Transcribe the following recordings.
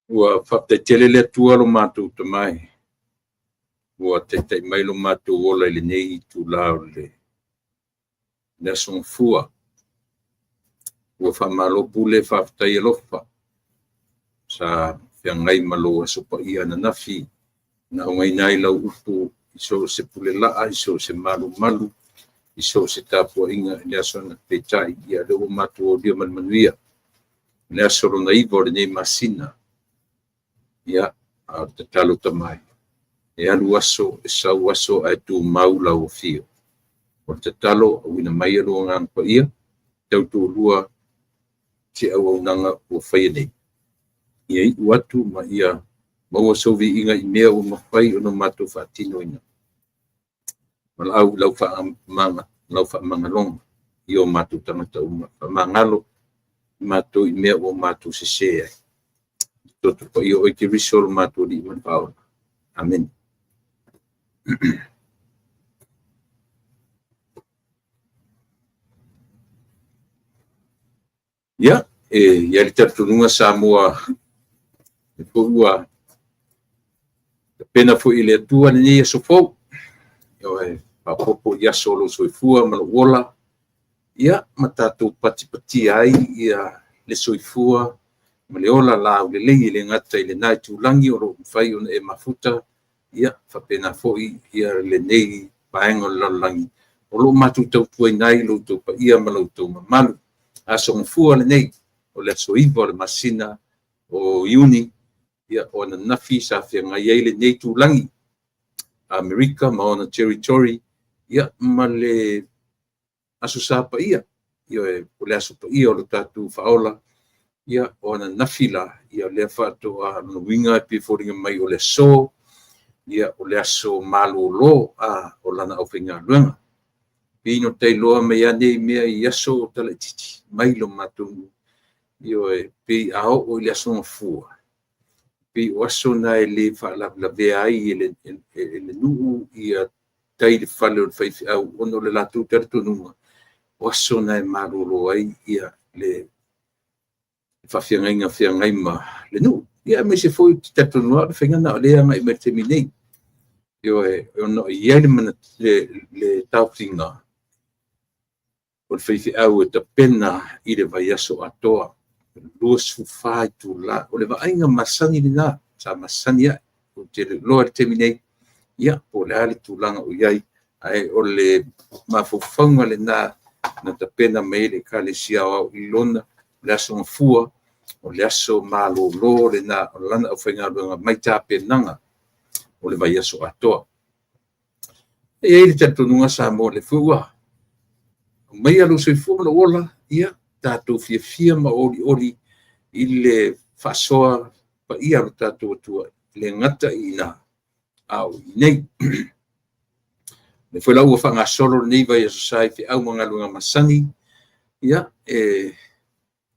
Ua faafetai tele le Atua lo matou Tama e, ua taitai mai lo matou ola i lenei itula o le Aso Gafua. Ua faamalo pule faafetai alofa sa feagai ma lou Aso Paia ananafi na augaina ai lau upu i so o se pulelaa, i so o se malumalu, i so o se tapuaiga i le aso ananafi. Peitai, ia o lea ua matou aulia ma le manuia le aso lona 9 o lenei masina. Ia, a o le tatalo Tama e, e alu aso, e sau aso ae tumau lau afio. O le tatalo, auina mai lou Agaga Paia, tautoalua se auaunaga ua faia nei. Ia iu atu ma ia maua sou viiga i mea ua mafai ona matou faatinoina. Valaau i lau faamagaloga i o matou tagata uma. Faamagalo i matou i mea ua matou sese ai. Toto Paia o oe Keriso lo matou Alii ma le Faaola. Amene. Ia, e i ai le talitonuga Samoa, o lea foi ua tapena foi e le Atua lenei aso fou, e faaopoopo i aso o lou soifua ma lou ola, ia, ma tatou patipatia ai le soifua ma le ola laulelei e le gata i lena itulagi o lo o mafai ona e mafuta, ia faapena foi lenei vaega o le lalolagi o lo o matou tautuaina ai lo outou paia ma lo outou mamalu. Aso Gafua lenei, o le aso 9 o le masina o Iuni, ia, o ananafi sa feagai ai lenei itulagi, Amerika ma ona Territory, ia, ma le Aso Sa Paia, ioe, o le Aso Paia o le tatou Faaola, ia, o ananafi la, ia lea faatoa lona uiga e pei e foliga mai o le aso, ia, o le aso malolo o lana aufaigaluega. Pei ona ta iloa mai lava nei mea i aso talaitiiti mai lo matou nuu, ioe, pei a oo i le Aso Gafua, pei o aso na e le faalavelavea ai e le nuu tai i le fale o le faifeau ona o le latou talitonuga, o aso na e malolo ai le faafeagaiga feagai ma le nuu. Ia aemaise foi ou te talitonuina o le faiga lena o lea e agai mai i le taimi nei. Ioe, ona e i ai le taofiga o le faifeau e tapena i le vaiaso atoa, 24 itula. O le vaaiga masani lena sa masani ai. Ou te le iloa i le taimi nei, ia, po o le a le tulaga o i ai, ae o le mafaufauga lena na tapena mai ai le Ekalesia Aoao i lona le Aso Gafua, o le aso malolo lena o lana aufaigaluega mai tapenaga o le vaiaso atoa. E i ai le talitonuga Samoa, o lea foi ua aumaia lou soifua ma lou ola, ia tatou fiafia ma olioli i le faasoa paia a lo tatou Atua, e le gata i ina, a o i inei. O lea foi la ua faagasolo lenei vaiaso sa i feau ma galuega masani, ia, e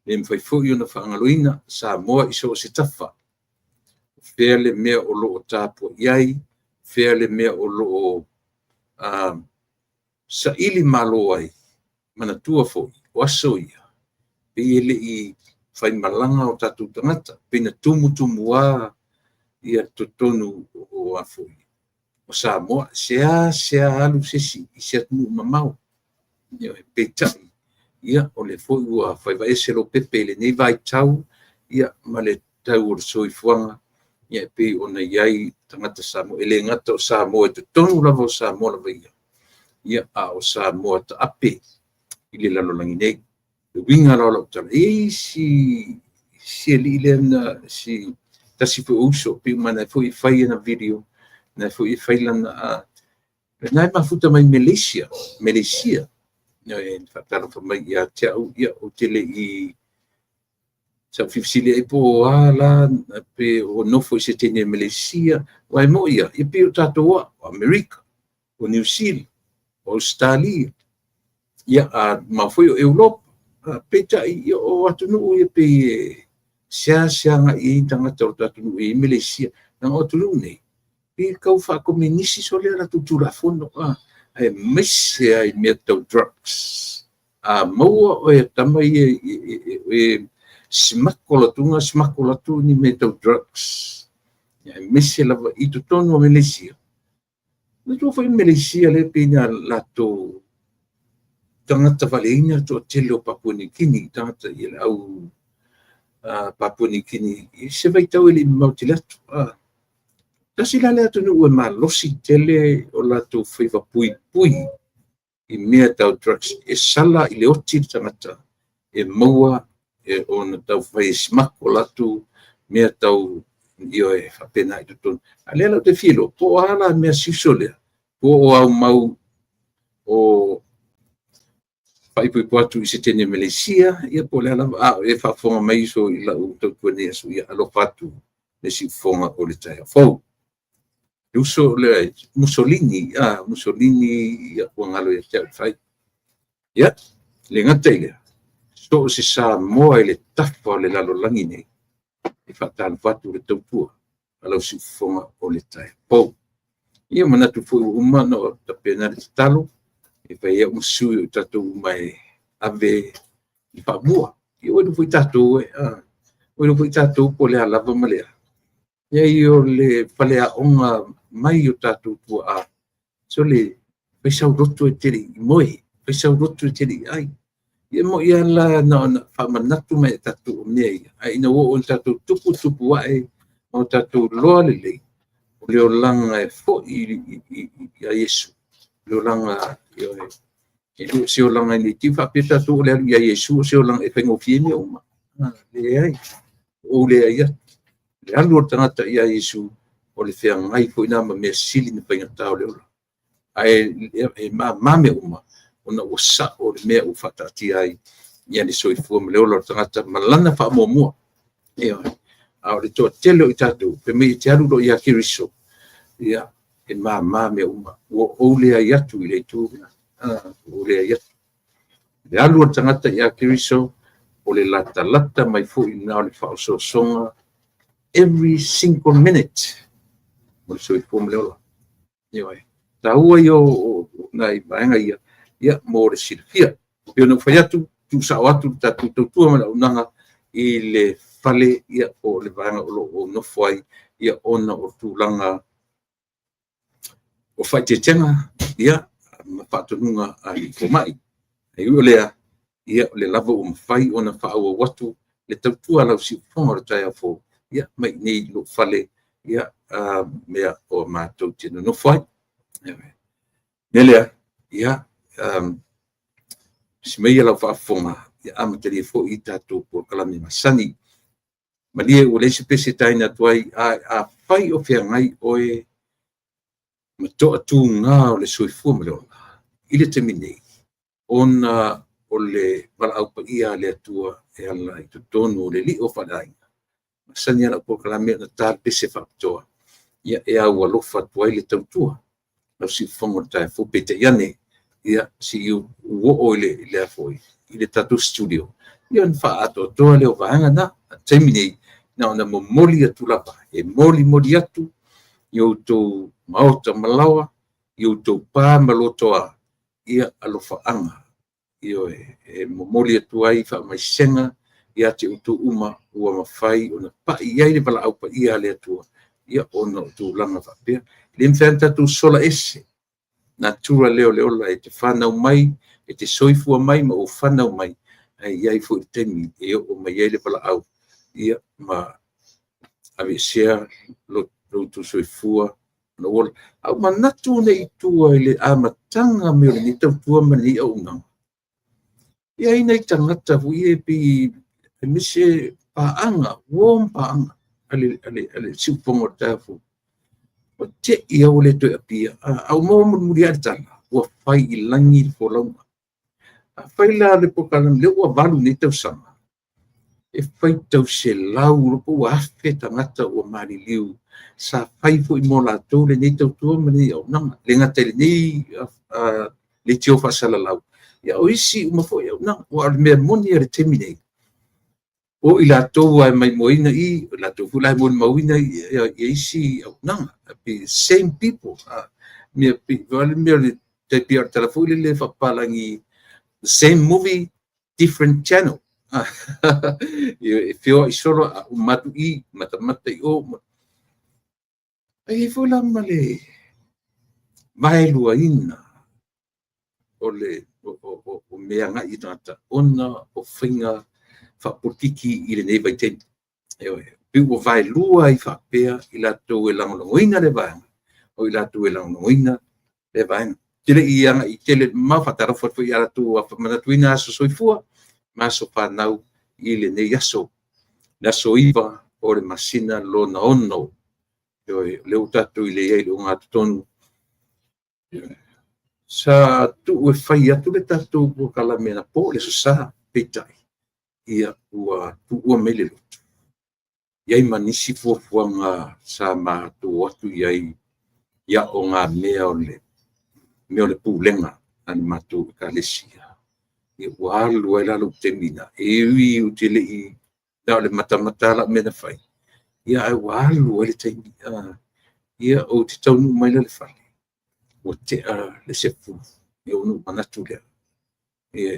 le mafai foi ona faagaloina Samoa i so o se tafa. O fea le mea o lo o tapuai ai, o fea le mea o lo o saili malo ai, manatua foi, o aso ia, pei e le i faimalaga o tatou tagata, pei na tumutumu lava totonu o Samoa. E seasea alu se isi i se atunuu mamao. Ioe. Peitai, ia, o lea foi ua faiva ese Lopepe i lenei vaitau, ia, ma le tau o le soifuaga, ia, e pei ona i ai tagata Samoa. E le gata o Samoa i totonu lava o Samoa lava ia, ia, a o Samoa taape i le lalolagi nei. Le uiga la o lau tala, e i ai si alii lea na, si tasi foi o uso, pei uma na foi e fai ana video, na foi e fai lana, na e mafuta mai Malaysia, Malaysia. E faatalofa mai ia te au, ia, ou te le i sa ou fia ai po o a la, pe o nofo i se teine Malaysia, aua e moi ia, e pei o tatou o Amerika, o Niu Sila, o Ausetalia, ia, a ma foi o Europa. Peitai, ia, o atunuu ia pei e seasea agai i ai tagata o tatou atunuu i Malaysia. Leaga o atunuu nei, pei e tau faakomenisi sole a latou Tulafono, aemaise ai mea tau drugs. A maua oe e tama ia e smuggle atuga, smuggle atu ni mea tau drugs. Aemaise lava i totonu o Meleisia. Manatua foi Meleisia lea pei na latou tagata valeina le toatele o Papua Niu Kini, tagata ia le au Papua Niu Kini i se vaitau e le i mamao tele atu. Tasi la lea atunuu e malosi tele o latou faiva puipui i mea tau drugs, e sala i le oti le tagata e maua e ona taumafai e smuggle atu mea tau ioe faapena i totonu. A o lea la ou te fia iloa, po o a la mea si uso lea, po o au mau o faaipoipo atu i se teine Maleisia, ia po o le a lava, a o e faafofoga mai uso i lau tautua i lenei aso, ia alofa atu le siufofoga o le taeao fou. Le uso lea, Mussolini, Mussolini, ia, ua galo ia te au le fai. Ia, le gata i lea, so o se Samoa i le tafa o le lalolagi nei, e faatalofa atu le tautua a lau siufofoga o le taeao fou. Ia, manatu foi ua uma ona tapena le tatalo, e fai ai au ma sui o tatou uma e ave le faamua. Ia, ua iloa foi tatou, ua iloa foi tatou po o le a lava ma le a. Leai, o le faleaoga mai o tatou tuaa, sole, fai sau loto e te le i moe, fai sau loto e te le i ai. Ia moi lava la na ona faamanatu mai e tatou o mea ia, ae ina ua oo ina tatou tuputupu ae ma o tatou iloa lelei, o le olaga e foi ia Iesu, o le olaga, ioe, e le o se olaga ne i te i faapea tatou o le alu ia Iesu o se olaga e faigofie mea uma. Leai, ua ou leai atu. Le alu o le tagata ia Iesu, o le feagai foi lena ma mea sili ona faigata o le ola. Ae e mama mea uma, ona ua sao le mea ua faataatia ai ia le soifua ma le ola o le tagata ma lana faamuamua. Ioe. A o le toatele o i tatou, fai mai e te alu loa ia Keriso, ia, e mama mea uma. Ua ou leai atu i le itu lea. Ua ou leai atu. Le alu o le tagata ia Keriso, o le latalata mai foi lena o le faaosoosoga every single minute mo le soifua ma le ola. Ioe. Taua ia o nai vaega ia, ia, mo le silafia. Pei ona ou fai atu, tuusao atu le tatou tautua ma le auaunaga i le fale, ia, po o le vaega o lo o nofo ai, ia, ona o tulaga o faaeteetega, ia, ma faatonuga a alii fomai. E ui o lea, ia, o lea lava ua mafai ona faaauau atu le tautua a lau siufofoga o le taeao fou, ia, mai i inei i lou fale, ia, mea o matou te nonofo ai. O le mea lea, ia, usi maia lau faafofoga, ia amatalia foi tatou polokalame masani. Malie ua leai se pese e taina atu ai, ae afai o feagai oe ma toatuga o le soifua ma le ola i le taimi nei, ona o le valaau paia a le Atua e ala i totonu o le lio faaleaiga, masani lava lau polokalame ona ta le pese faapitoa, ia, e aualofa atu ai le tautua lau siufofoga o le taeao fou. Peitai ane, ia, se i ou oo i le foi i le tatou studio, ia, ona faaatoatoa lea o vaega na. A taimi nei, na ona momoli atu lava, e molimoli atu i outou maota ma laoa, i outou pa ma lotoa, ia, alofaaga, ioe, e momoli atu ai faamaisega ia te outou uma ua mafai ona pai i ai le valaau paia a le Atua, ia, ona o tulaga faapea. E le mafai ona tatou sola ese natura lea o le ola, e te fanau mai, e te soifua mai ma ou fanau mai, ae i ai foi le taimi e oo mai ai le valaau, ia, ma aveesea lo outou soifua ma lou ola. A ua manatu nei i tua i le amataga mai o lenei tautua ma lenei auaunaga, e i ai nai tagata foi ia e pei aemaise paaga, uo ma paaga a le siufofoga o le taeao fou, ua te i lava ua le toe apia, a ua maua mulimuli ane le tala, ua fai i lagi le folauga. Afai la o le polokalame lea ua 8 nei tausaga, e faitau selau po ua afe tagata ua maliliu, sa fai foi mo latou lenei tautua ma lenei auaunaga. E le gata i lenei leitio faasalalau, ia o isi uma foi auaunaga. Aua o le mea moni lava i le taimi nei, o i latou lava e maimoaina i, o i latou foi la e molimauina ia isi auaunaga. Pei same people. Mea pei o le mea o le tai pei o le tala foi lele faapapalagi, the same movie, different channel. E feoai solo a uma atu i, matamata i o. Ae i ai foi la ma le vaeluaina o le o mea agai i tagata ona o faiga faapolokiki i lenei vaitaimi. Ioe, pei ua vaelua ai faapea i latou e lagolagoina lea vaega, o i latou e lagolagoina lea vaega. Ou te le i agai tele mamao, faatalofa atu foi ia latou ua manatuina aso soifua ma aso fanau i lenei aso, le aso 9 o le masina lona 6. Ioe, o lea ua tatou i ai i le ogatotonu. Sa tuu e fai atu le tatou polokalame anapo i le Aso Sa, peitai, ia ua tuua mai le lotu, i ai ma nisi fuafuaga sa matou o atu i ai i aogamea o le mea o le pulega a le matou Ekalesia. Ia ua alu ai la lou taimi i ina. E ui ou te le i na o le matamata lava lau mea na fai, ia ae ua alu ai le taimi. Ia ou te taunuu mai la i le fale, ua tea le 10, ia ona ou manatu lea,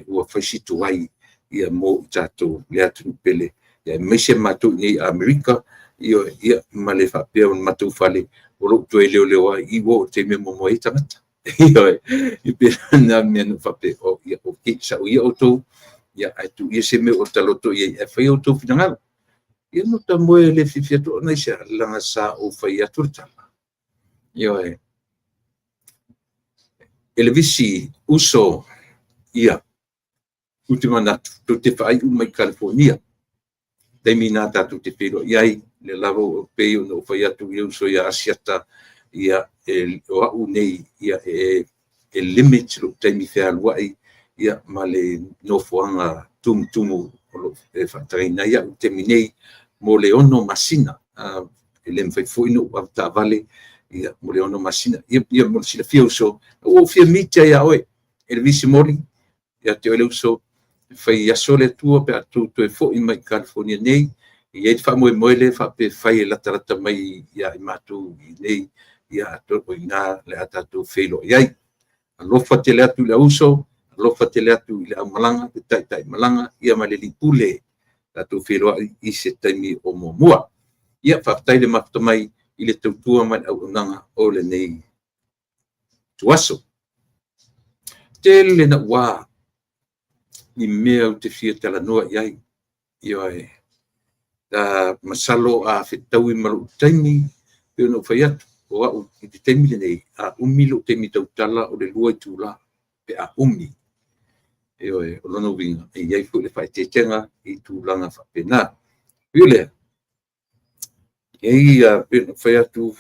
ua fai si tuai mo i tatou le atunuu pele, aemaise matou i inei i Amerika, ioe, ia ma le faapea o le matou fale o lo o toe leoleo lava i i ua oo i le taimi e momoe ai tagata. Ioe, e pei o lena mea na ou faapea ai, ia okei, sao ia outou, ae tuu ia se mea o taloto i ai ae fai outou finagalo. Ia na ou moe le fiafia atu, ona aisea? Leaga sa ou fai atu le tala, ioe, Elevisi, uso, ia, ou te manatu tou te faaiu mai i Kalifonia. Taimi lena tatou te feiloai ai, o lea lava e pei ona ou fai atu i le uso ia Asiata, ia, o au nei, e limit lou taimi fealuai ma le nofoaga tumutumu o lo o faatagaina ai au i le taimi nei mo le 6 masina. E le mafai foi ona ou avetaavale mo le 6 masina. Ia mo le silafia uso, ua ou fia meet lava ia oe, Elevisi Moli, ia te oe le uso, e fai aso le Atua pe a outou toe foi mai i Kalifonia nei. E i ai le faamoemoe lea e faapea e fai e latalata mai ia i matou i inei, ia atonu o i ina o le a tatou feiloai ai. Alofa tele atu i le auuso, alofa tele atu i le aumalaga, le taitai malaga ma le alii pule. Tatou feiloai i se taimi o muamua. Ia, faafetai le mafuta mai i le tautua ma le auaunaga o lenei ituaso. Tele naua ni mea ou te fia talanoa i ai. Ioe, masalo a fetaui ma lou taimi, pei ona ou fai atu, o au i le taimi lenei, a umi lou taimi tautala o le 2 itula pe a umi. Ioe, o lona uiga, e i ai foi le faaeteetega i tulaga faapena. Ui o lea, e pei ona ou fai atu, ou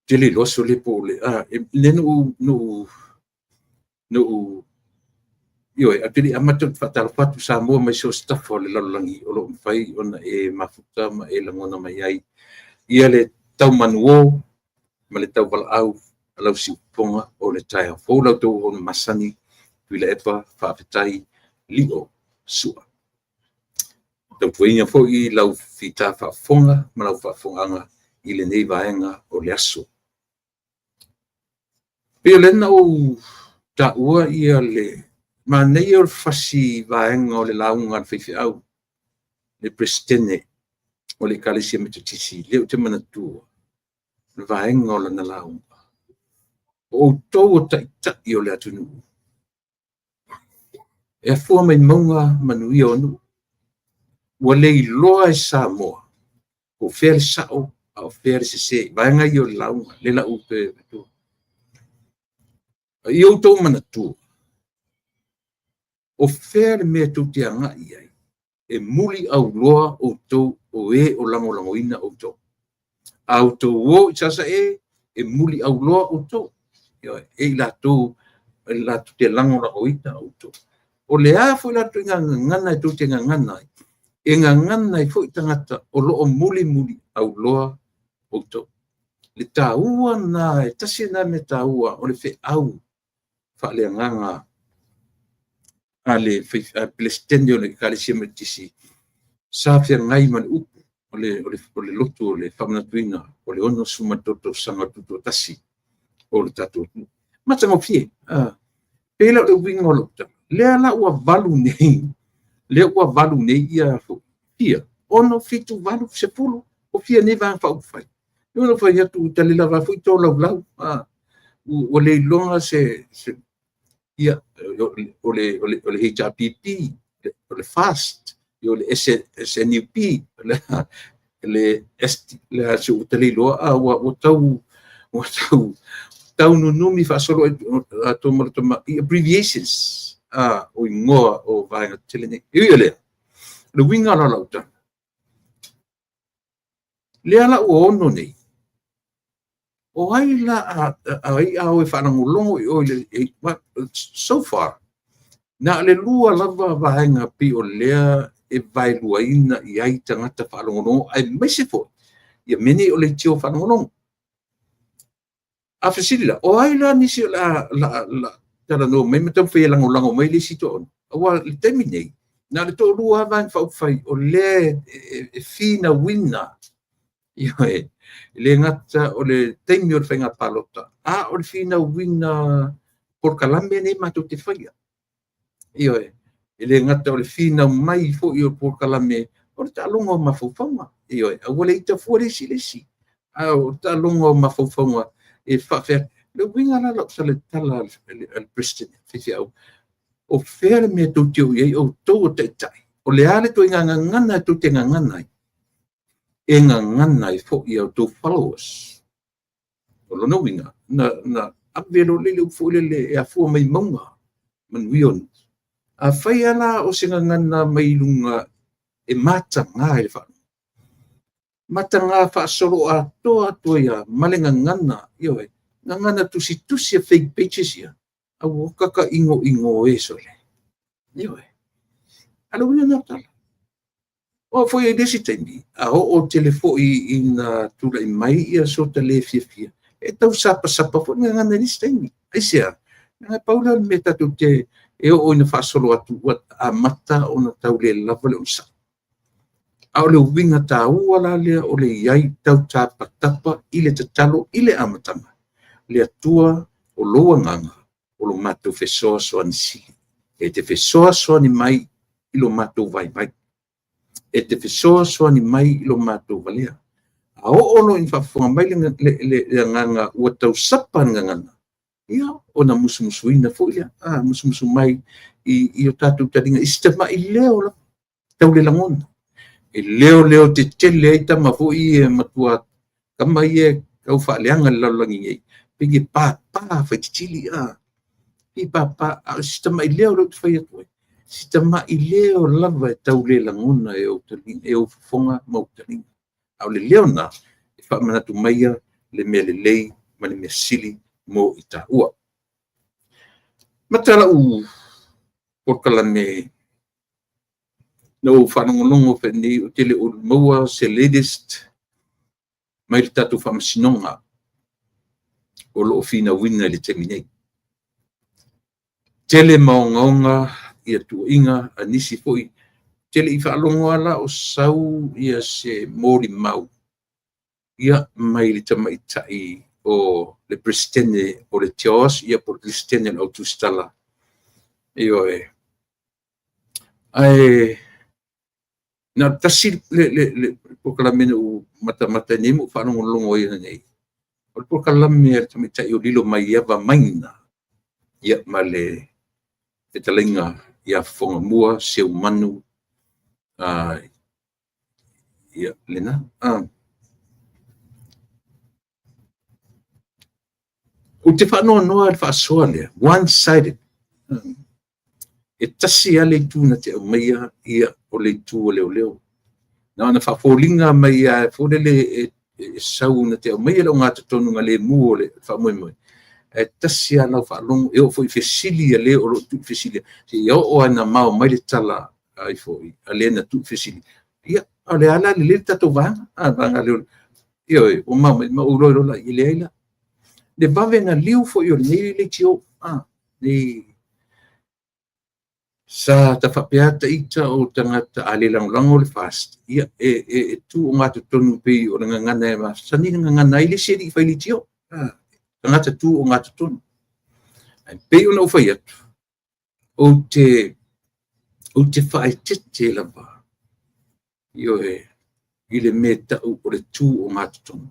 te le iloa sole po o le a. Lea na ou, ioe, ae ou te le i amata ou te faatalofa atu Samoa mai so o se tafa o le lalolagi o lo o mafai ona e mafuta ma e lagona mai ai ia le taumanuo ma le tauvalaau a lau siufofoga o le taeao fou. La outou auauna masani, Tuilaepa Faafetai Lio Sua. Tautuaina foi lau fita faafofoga ma lau faafofogaaga i lenei vaega o le aso. E pei o lea na ou taua le manaia o le fasi vaega o le lauga a le faifeau, le Peresetene o le Ekalesia Metotisi, lea ou te manatua le vaega o lana lauga, “O outou o taitai o le atunuu, e afua mai mauga manuia o nuu. Ua le iloa e Samoa po o fea le sao a o fea le sese.” Vaega ia o le lauga, lea o le a ou toe avatua. A ia outou manatua, o fea le mea tou te agai i ai, e muliauloa outou o e o lagolagoina outou. A outou o i Sasae, e muliauloa outou e i latou latou te lagolagoina outou. O le a foi la le ituaiga gagana tou te gagana ai, e gagana ai foi tagata o lo o mulimuliauloa outou. Le taua lena, e tasi lena mea taua o le feau faaleagaga a le Peresetene o le Ekalesia Metotisi sa feagai ma le upu. o le lotu o le faamanatuina o le 63 tausaga o le tutoatasi o le tatou atunuu. Matagofie. Pei la o le uiga o lau tala, lea la ua 8 nei, lea ua 8 nei ia foi, fia, 6, 7, 8, 10, o fia nei Vaega Faaupufai? E pei ona fai atu, ua ta le lava foi tolaulau, ua le iloga se, ia, o le HRPP, o le FAST, o le SNUP, o le se ua ta le iloa, a ua tau taununumi faasoloatoa ma lota i abbreviations o igoa o vaega tetele nei. E ui o lea, o le uiga la o lau tala, lea la ua 6 nei, o ai la a o e faalogologo i o i le, so far, na o le 2 lava vaega pei o lea e vaeluaina i ai tagata faalogologo, aemaise foi ia mea nei o leitio faalogologo. A fesili la, o ai la nisi o le a talanoa mai ma taumafai e lagolago mai le isi toa-6? Aua o le taimi nei, na o le toa-2 lava Vaega Faaupufai o lea e finauina, ioe, e le gata o le taimi o le faiga palota, a o le finauina polokalame nei matou te faia. Ioe, e le gata o le finau mai foi o polokalame o le taaloga o mafaufauga. Ioe, aua le ita fua le isi i le isi, a o le taaloga o mafaufauga e faafefea. Le uiga la o lau tala i le Peresetene faifeau, o fea le mea tou te o i ai outou o taitai? O le a le ituaiga gagana tou te gagana ai? E gagana ai foi a outou followers. O lona uiga, na ave loa le upu foi lele e afua mai mauga, manuia o nuu. Afai lava la o se gagana mai luga e mataga i le faalogo, mataga faasoloatoa atu ai lava ma le gagana, ioe, gagana tusitusi a fake pages ia, aua kaka inoino e sole. Ioe. A o le uiga lena o tala. O foi i le isi taimi, a oo tele foi ina tulai mai ia sota le fiafia, e tau sapasapa foi le gagana i le isi taimi. Aisea? Leaga pau lea o le mea tatou te e oo ina faasolo atu ua amata ona tau le lava le onosai. A o le uiga taua la lea o le i ai tau tapatapa i le tatalo i le amataga, le Atua o lou agaga, o lo matou fesoasoani sili. E te fesoasoani mai i lo matou vaivai. E te fesoasoani mai i lo matou valea. A oo loa ina faafofoga mai le agaga ua tau sapa le gagana, ia, ona musumusuina foi lea, musumusu mai i o tatou taliga, i si tamai leo lava, tau le lagona. E leoleo tetele ai tama foi ia matua, tama ia tau faaleaga i le lalolagi nei, pei e papa faititili, pei e papa, a o si tamai leo lea ou te fai atu ai, si tamai leo lava e tau le lagona e ou taliga, e ou fofoga ma ou taliga. A o le leo lena e faamanatu maia le mea lelei ma le mea sili mo i taua. Mata lau polokalame na ou faalogologo foi nei, ou te le o maua se latest mai le tatou faamasinoga o lo o finauina i le taimi nei. Tele ma ogaoga ia tuuaiga a nisi foi, tele i faalogo lava la o sau ia se molimau ia mai le tamaitai o le Peresetene o le TIOS, ia po o le Peresetene o le Au Tusitala. Ioe. Ae na o le tasi le polokalame na ou matamata ai nei ma ou faalogologo ai nei, o le polokalame a le tamaitai o Lilomaiava Maina, ia, ma le fetalaiga ia Fofogamua Seumanu, ia, lena. Ou te faanoanoa i le faasoa lea, one-sided. E tasi lava le itu na te aumaia, ia, o le itu o leoleo. Na ona faafoliga mai lava foi lele e sau na te aumaia le ogatotonu lemu o le faamoemoe, ae tasi lava lau faalogo, e oo foi i fesili a le o lo o tuufesilia, seia oo lava ina mao mai le tala ai foi a le na tuufesilia. Ia, o le a la lelei le tatou vaega, vaega lea, ioe, ua mao mai, ma ou iloa loa lea, e leai la. Le vave na liu foi o lenei leitio, nei. Sa ta faapea ta ita o tagata a le lagolago le FAST, ia e tu ogatotonu pei o le gagana e masani na gagana ai le isi alii fai leitio, tagata tu ogatotonu. Ae pei ona ou fai atu, ou te faaeteete lava, ioe, i le mea tau o le tu ogatotonu.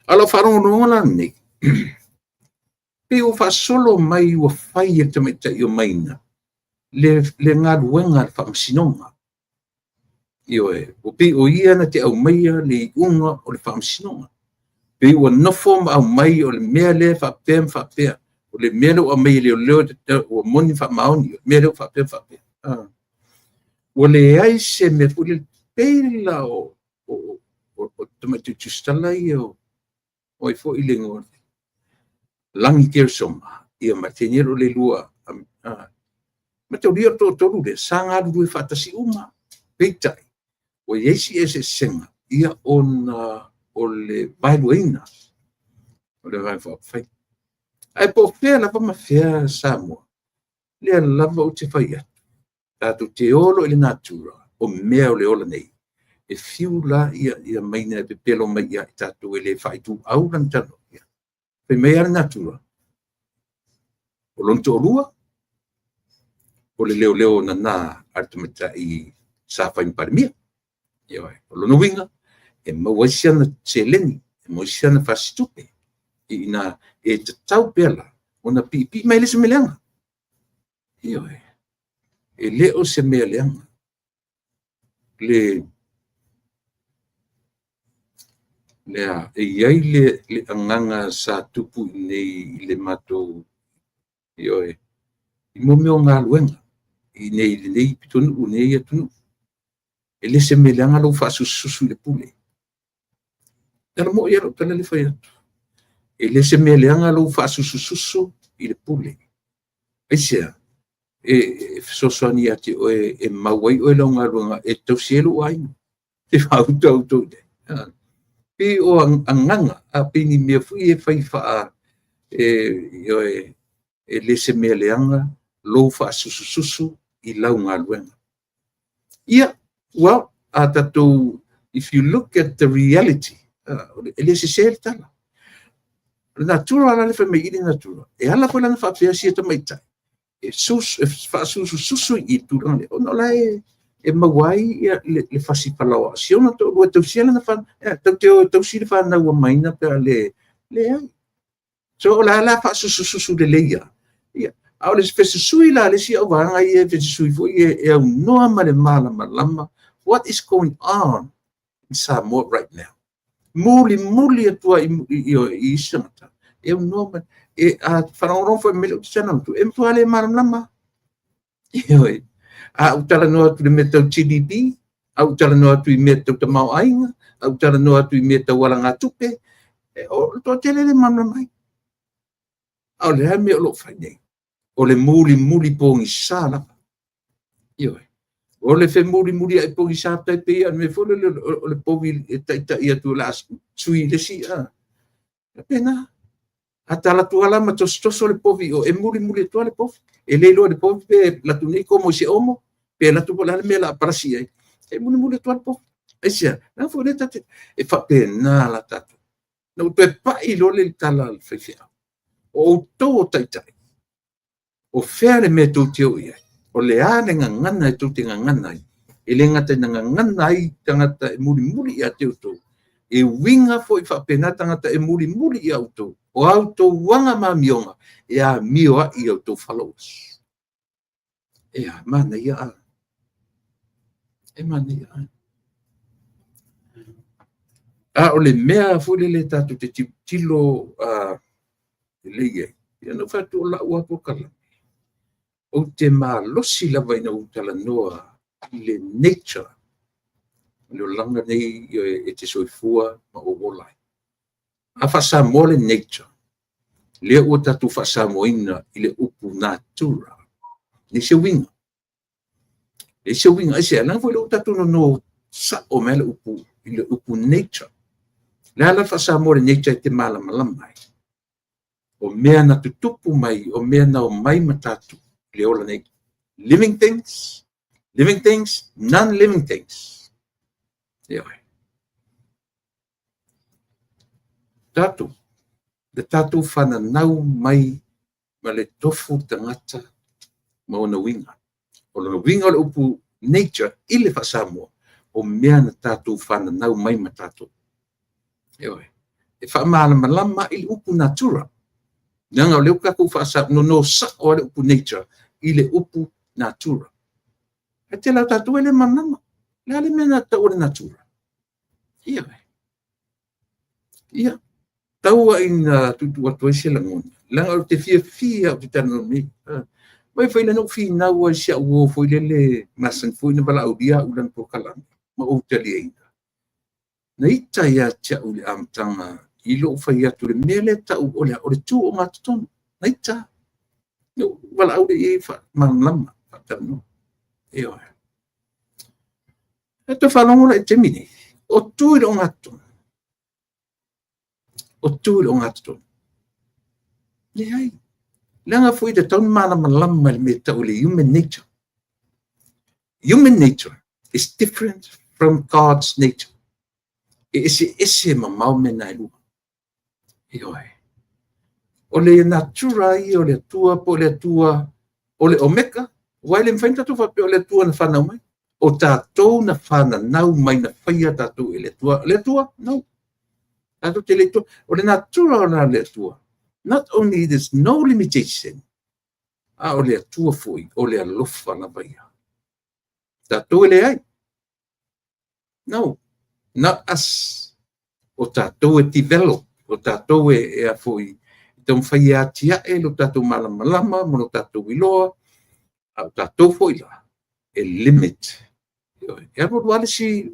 A o lau faalogologo la lenei, pei ua faasolo mai ua fai e le tamaitai o Maina le galuega a le faamasinoga. Ioe, ua pei o ia na te aumaia le iuga o le faamasinoga. Pei ua nofo ma aumai o le mea lea e faapea ma faapea, o le mea lea ua aumai e leoleo ua moni ma faamaoni, o le mea lea ua faapea ma faapea. Ua leai se mea foi lele, pei la o tamaitai tusitala ia o ai foi le igoa, Lagi Keresoma, ia ma Tanielo Leilua. Mataulia o le toatolu lea sa galulue faatasi uma, peitai ua i ai si eseesega ia ona o le vaeluaina o le Vaega Faaupufai. Ae po o fea lava ma fea Samoa, lea lava ou te fai atu, tatou te o loa i le natura o mea o le ola nei, e fiu la ia Maina e pepelo mai ia i tatou e le faaituau lana talanoa. Fai mai lava le natura, o lona toalua, o le leoleo nana a le tamaitai sa fai ma Palemia. Ioe. O lona uiga, e maua ai si ana seleni, e maua ai si ana fasitupe i ina, e tatau pea la ona piipii, ma e le o se mea leaga. Ioe. E le o se mea leaga. Lea e i ai le agaga sa tupu i inei i le matou, ioe, i mea o galuega i inei i lenei pitonuu, i lenei atunuu. E le se mea leaga lou faasusususu i le pule. Tala moi lava lau tala lea e fai atu. E le se mea leaga lou faasusususu i le pule. Aisea? E fesoasoani ia te oe e mau ai oe i lau galuega e tausi ai lou aiga. E faauta outou i ai. Pei o agaga, a pei ni mea foi e fai faa ioe, e le se mea leaga lou faasusususu i lau galuega. Ia, well, a tatou, if you look at the reality, e le sese le tala. O le natura la le fai mai i le natura, e ala foi lana faapea sia tamaitai, e faasusususu i le tulaga lea, ona o la e maua ai le fasi falaoa. Si ona toalua e tausia lana fanau, tatou te o e tausi le fanau a Maina pe a le leai. So o la e faasusususu lelei lava. Ia, a o le fesusui la a le isi auvaega ia e fesusui foi e aunoa ma le malamalama what is going on in Samoa right now. Mulimuli atu i isi tagata, e aunoa ma e a faalogologo foi mai lau channel atu, e matua le malamalama. Ioe. A ou talanoa atu i le mea tau GDP, a ou talanoa atu i mea tau tamaoaiga, a ou talanoa atu i mea tau alagatupe, o le toatele le malamalama ai. A o le a mea o lo o fai nei? O le mulimuli pogisa lava. Ioe. O le femulimuli ai pogisa tai pei o le mea foi lele o le povi e taitai atu o le a sui le isi a. Pena. A tala atu ala ma tosotoso le povi o e mulimuli atu le povi. E le iloa le povi pe latu nei komo i se omo, pe latu po le a le mea la palasi ai. E mulimuli atu le povi. Aisea, na foi le tate e faapena la tatou. Na ou toe pai loa le tala a le faifeau. O outou o taitai, o fea le mea tou te o i ai? O le a le gagana e tou te gagana ai? E le gata ina gagana ai tagata e mulimuli ia te outou, e uiga foi faapena tagata e mulimuli ia outou. O a outou aga ma amioga, e amio ai i outou followers. E a, manaia a. E manaia a. A o le mea foi lele tatou te tilotilo lelei ai, ia na ou fai atu o lau lava polokalame, ou te malosi lava ina ua talanoa i le nature o le olaga nei e te soifua ma ou ola ai. A faa-Samoa le nature, lea ua tatou faasamoaina i le upu natura. Leai se uiga. Leai se uiga. Aisea? Leaga foi lea ua tatou nono sao mai le upu i le upu nature. Le a la faa-Samoa le nature e te malamalama ai? O mea na tutupu mai, o mea na omai ma tatou. I le ola nei. Living things, living things, non-living things. Ioe. Tatou, le tatou fananau mai ma le tofu tagata ma ona uiga. O lona uiga o le upu nature i le faa-Samoa, o mea na tatou fananau mai ma tatou. Ioe. E faamalamalama i le upu natura. Leaga o lea ua tatou faanono sao le upu nature i le upu natura. E tele o tatou e le malamalama. Le a le mea na tau o le natura? Ioe. Ia, tau ina tuutuu atu ai se lagona, leaga ou te fiafia ou te talanoa nei. Vai foi le ou finau ai si au uo foi lele masani foi na valaaulia au i lana polokalame ma ou taliaina. Na ita ia te au i le amataga i lou fai atu i le mea lea tau o le tu ogatotonu. Na ita. Na ou valaau lea i ai e faamalamalama, faatalanoa. Ioe. E toe faalogo la i le taimi nei, o tu i le ogatotonu. O tu i le ogatotonu. Leai. Leaga foi e tatau ona malamalama i le mea tau o le human nature. Human nature is different from God's nature. E eseese mamao mea na e lua. Ioe. O le natura ia o le Atua po o le Atua o le Omega, aua e le mafai ona tatou faapea o le Atua na fanau mai. O tatou na fananau mai na faia tatou e le Atua. Le Atua? No. Tatou te le o le natura o le Atua. Not only there's no limitation, a o le Atua foi, o le alofa lava ia. Tatou e leai. No, not us. O tatou e develop, o tatou e a foi, e taumafai e atiae lo tatou malamalama ma lo tatou iloa, a o tatou foi la, e limit. E alu alu lava le isi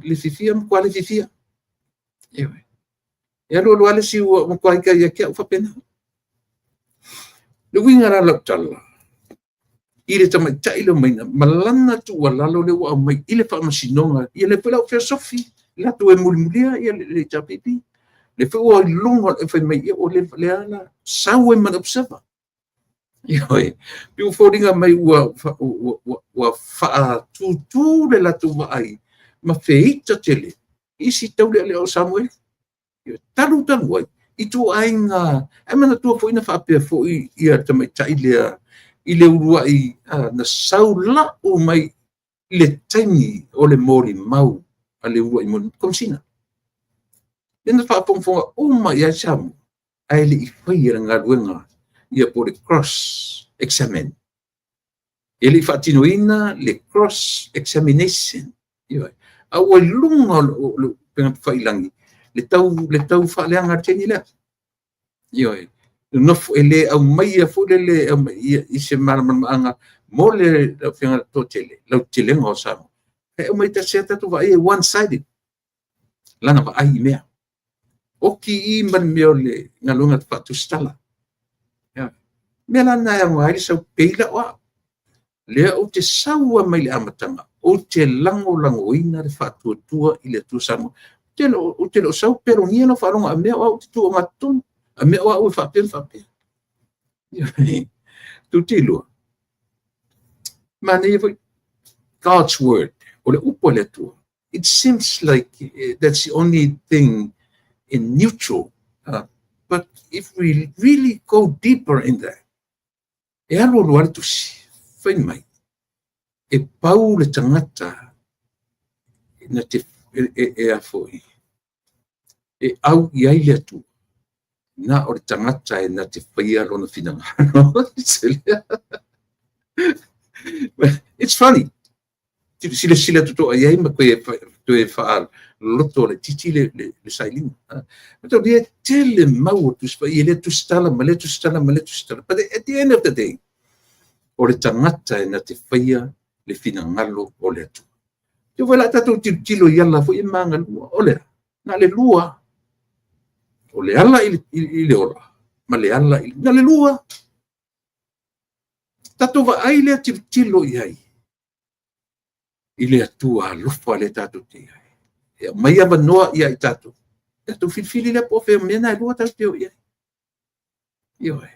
le fiafia ma matua le fiafia. E alu alu lava le isi ua matua ita ia te au faapena. Le uiga la lau tala, i le tamaitai lea mai ma lana tuualalo lea ua aumai i le faamasinoga, ia le foi la fesofi, latou e mulimulia ia le HRPP. Le foi ua i luga o le fai mai, ia o le lea la sau ai ma le Observer. Ioe, pe ua foliga mai ua faatutū le latou vaai ma feita tele isi taulealea o Samuel. Talu talu ai, ituaiga, ae manatua foi na faapea foi ia tamaitai lea i le uluai na sau lau mai i le taimi o le molimau a le uluai molimau, Komesina. Lea na faafogafoga uma i ai Samoa, ae le i faia le galuega ia po o le cross examine. E le i faatinoina le cross examination. Ioe. A ua i luga o le upega tafailagi le tau faaleaga a le teine lea. Ioe. Nofo e le aumaia foi lele i se malamalamaaga mo le afioga toatele, lautelega o Samoa. E aumai tasi lava tatou vaai e one sided lana vaai i mea. Oti i ma le mea o le galuega faatusitala. Ia. Mea la na e aoga ai le sau peila o au. Lea ou te sau lava mai le amataga, ou te lagolagoina le faatuatua i le Atua Samoa. Ou te le o sau pelogia lau faalogo a mea o au ou te tu ogatotonu, a mea o au e faapea ma faapea. Tou te iloa. Manaia foi God's word, o le upu a le Atua. It seems like that's the only thing in neutral. But if we really go deeper in that, e alu alu le tusi, fai mai, e pau le tagata na te e a foi, e au i ai le Atua, na o le tagata e na te faia lona finagalo. It's funny. Silasila totoa i ai ma toe faaloto le titi le sailiga. Ma tau e tele mau o Tusi Paia, lea tusitala ma lea tusitala ma lea tusitala. But at the end of the day, o le tagata e na te faia le finagalo o le Atua. Te foi la tatou tilotilo i ala foi e magalua. O le na le lua. O le ala i le ola, ma le ala i na le lua. Tatou vaai lea tilotilo i ai i le Atua alofa le tatou te i ai. E aumai avanoa ia i tatou. Tatou filifili lea po o fea mea na e lua tatou te o i ai. Ioe.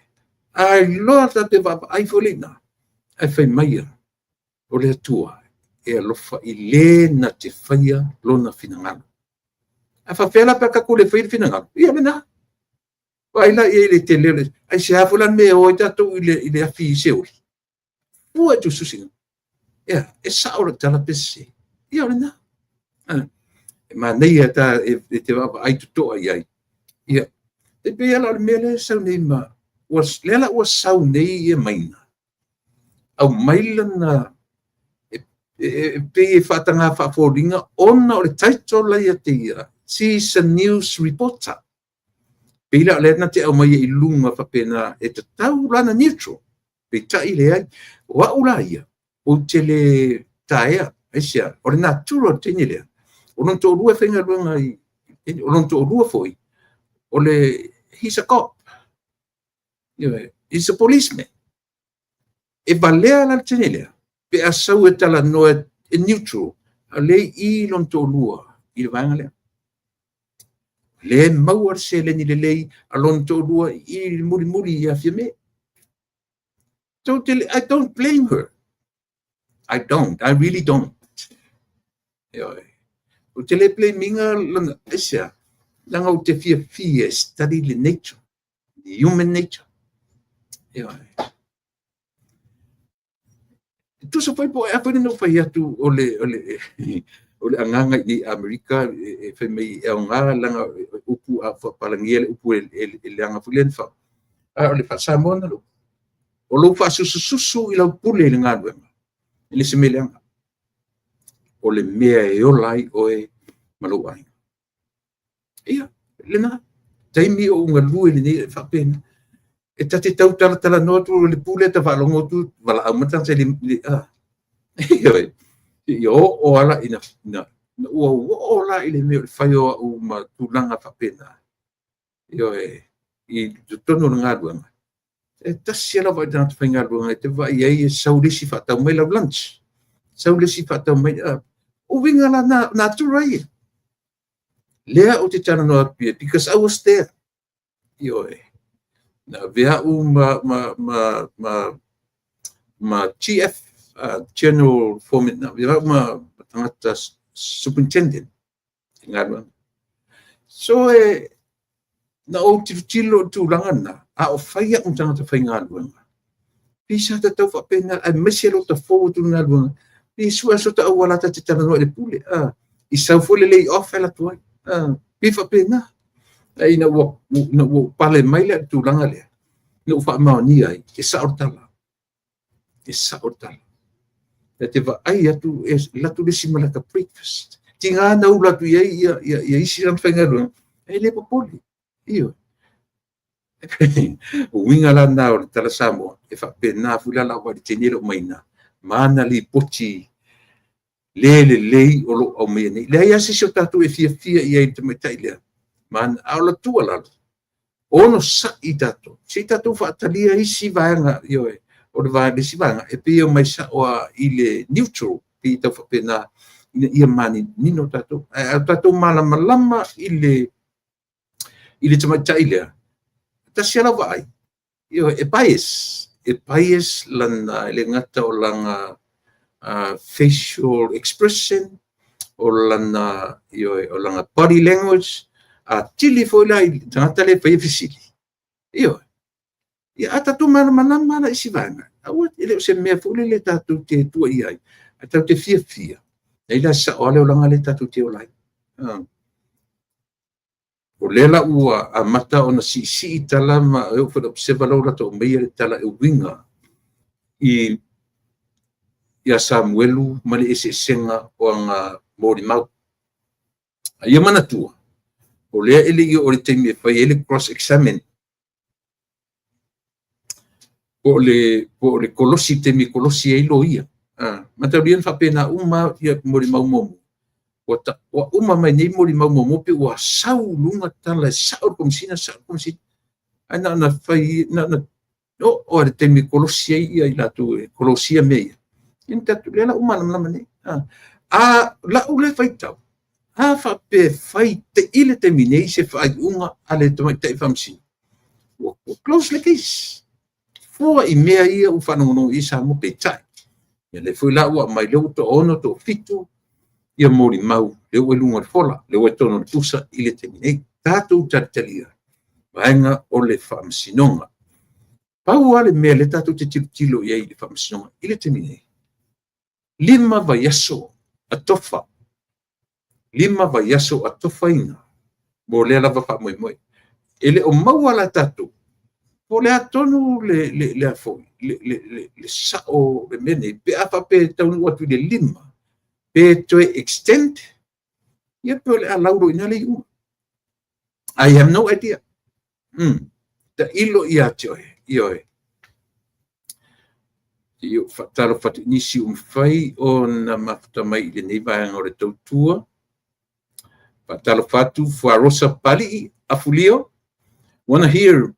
A iloa tatou te vaavaai foi lea i ina, ae fai mai ia, o le Atua e alofa i le na te faia lona finagalo. Ae faapefea la pe a tatou le faia le finagalo? Ia lena. Vaai la i ai i le tele o le... Aisea foi la le mea e o ai tatou i le afi i Seoli? Fua i tusitusiga. Ea, e sao lau tala pe sese? Ia o lena. E manaia ta e te vaavaai totoa i ai. Ia, e pei la o le mea lea e sau nei ma, ua, lea la ua sau nei ia Maina, aumai lana, e pei e faataga faafoliga ona o le title la ia te ia, she is a news reporter. Pei la o lea na te aumaia i luga faapena e tatau la na neutral. Peitai leai. O au la ia, ou te le taea, aisea, o le natura o le teine lea, o lona toalua e faigaluega i, o lona toalua foi, o le, he's a cop. He's a policeman. E valea la le teine lea, pe a sau e talanoa e neutral, a o lea i i lona toalua i le vaega lea. Lea e maua le seleni lelei a lona toalua i le mulimuli ia Fiame. Totally, I don't blame her. I don't. I really don't. Ou te le blame ina lona, aisea, leaga ou te fiafia e study le nature, the human nature. Ioe. E tusa foi po o ea foi na ou fai atu o le, o le, o le agaga i nei Amerika e fai mai e aoga leaga upu a faapalagia le upu e leaga foi lea na fa. A o le faa-Samoa na lo. O lou faasusususu i lau pule i le galuega, e le se mea leaga. O le mea e ola ai oe ma lou aiga. Ia, lena, taimi o ou galue lenei e faapena. E ta te tau talatalanoa atu le pule ta faalogo atu valaau mai tagata i le a. Ioe. Ia oo ala ina, ina, ua oo la i le mea o le fai o au ma tulaga faapena. Ioe, i totonu o le galuega. E tasi lava i tagata faigaluega e te vaai ai e sau le isi faatau mai lau lunch. Sau le isi faatau mai, o uiga la na natura ia. Lea ou te talanoa atu ia, because I was there. Ioe. Na avea au ma GF, General Foreman, na avea au ma tagata superintendent i galuega. So e, na ou tilotilo i le tulaga lena, a o fai au ma tagata faigaluega. Pei sa tatau faapena, aemaise lou tafou atu i le galuega, pe sue so ta auala ta te talanoa i le pule. I sau foi le lay off e alu atu ai. Pei faapena. Ae ina ua, ina ua pale mai le tulaga lea, na ou faamaonia ai, e sao le tala. E sao le tala. E te vaai atu, e alu atu le isi ma lata breakfast. Tiga na ula atu i ai ia, ia, ia isi tagata faigaluega, e le popole. Ioe. O uiga la na o le tala Samoa, e faapena foi la lau vaai i le teine lea o Maina, ma ana lipoti le lelei o lo o aumaia nei. Leai lava se isi o tatou e fiafia i ai i le tamaitai lea, ma ana, a o le tuualalo, onosai tatou, se i tatou faatalia isi vaega, ioe, o le vaega, isi vaega, e pei e omai sao lava i le neutral, pei e tau faapena, ina ia manino tatou. Ae a tatou malamalama i le tamaitai lea, tasi lava lau vaai, ioe, e bias, e bias lana, e le gata o lana facial expression, o lana, ioe, o lana body language, atili foi la i le tagata lea e faia fesili. Ioe. Ia, a tatou malamalama la i isi vaega, aua e le o se mea foi lele tatou te tuuaia ai, ae tatou te fiafia, ai la sao lava le olaga lea tatou te ola ai. O lea la ua amata ona siisii tala ma e oo foi i le Observer la ua latou aumaia le tala e uiga i ia Samuelu ma le eseesega o ana molimau. A ia manatua, o lea e le i oo i le taimi e fai ai le cross examine, po o le kolosi, taimi e kolosi ai loia. Mataulia na faapena uma ia molimau muamua. Ua uma mai nei molimau muamua pe ua sau i luga tala e sao le Komesina, sao le Komesina. Ae na ona fai, na ona oo lava i le taimi e kolosi ai ia i latou e kolosia mea ia. Ia na tatou, lea la ua malamalama nei. A lau lea faitau, a faapea e fai i le taimi nei se faaiuga a le tamaitai faamasino, ua close le case. Fua i mea ia ua faalogologo i ai Samoa, peitai, ia lea foi la ua aumai, lea ua toaono, toafitu ia molimau lea ua i luga o le fola, lea ua i totonu o le pusa i le taimi nei. Tatou talitalia vaega o le faamasinoga. Pau lava le mea lea tatou te tilotilo i ai i le faamasinoga i le taimi nei, 5 vaiaso a tofa, 5 vaiaso a tofaina mo lea lava faamoemoe. E le o maua la e tatou po o le a tonu le a foi le sao o le mea nei, pe a faapea e taunuu atu i le 5 pe toe extend, ia pe o le a lau loa i ina le iuga. I have no idea. Tailo ia te oe, ioe. Se i ou faatalofa atu i nisi ua mafai ona mafuta mai i lenei vaega o le tautua. Faatalofa atu Fuarosa Palii Afulio. Wanna hear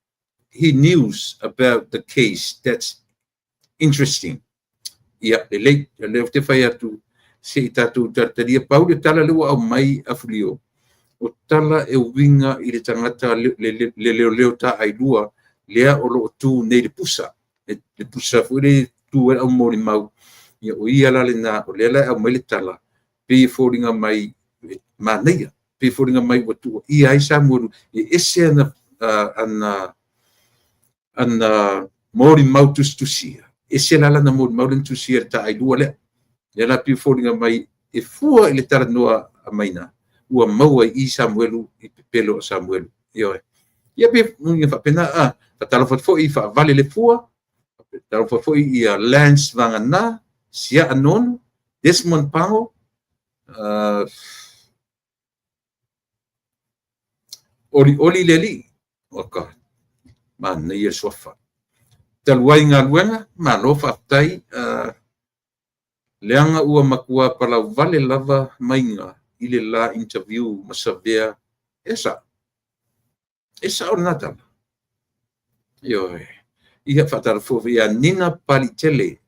he news about the case, that's interesting. Ia, lelei, o lea ou te fai atu, se i tatou talitalia. Pau le tala lea ua aumai Afulio, o tala e uiga i le tagata le leoleo taailua lea o lo o tu nei i le pusa. Le pusa foi lea e tu ai le aumolimau, ia o ia la lena, o lea la e aumai le tala, pei e foliga mai e manaia, pei e foliga mai ua tuuaia ai Samuelu, e ese ana molimau tusitusia, ese la lana molimau lea na tusia i le taailua lea. Lea la pei e foliga mai e fua i le talanoa a Maina, ua maua i i Samuelu i pepelo o Samuelu. Ioe. Ia pei e faapena, a faatalofa atu foi i Faavale le Fua, faatalofa foi ia Lance Vagana, Siaa Nonu, Desmond Pango, Olioli le Alii, oka, manaia le suafa. Talu ai galuega, malo faafetai, leaga ua matua palauvale lava maiga i le la interview ma Savea. E sao. E sao lena tala. Ioe. Ia faatalofa foi ia Nina Palitele,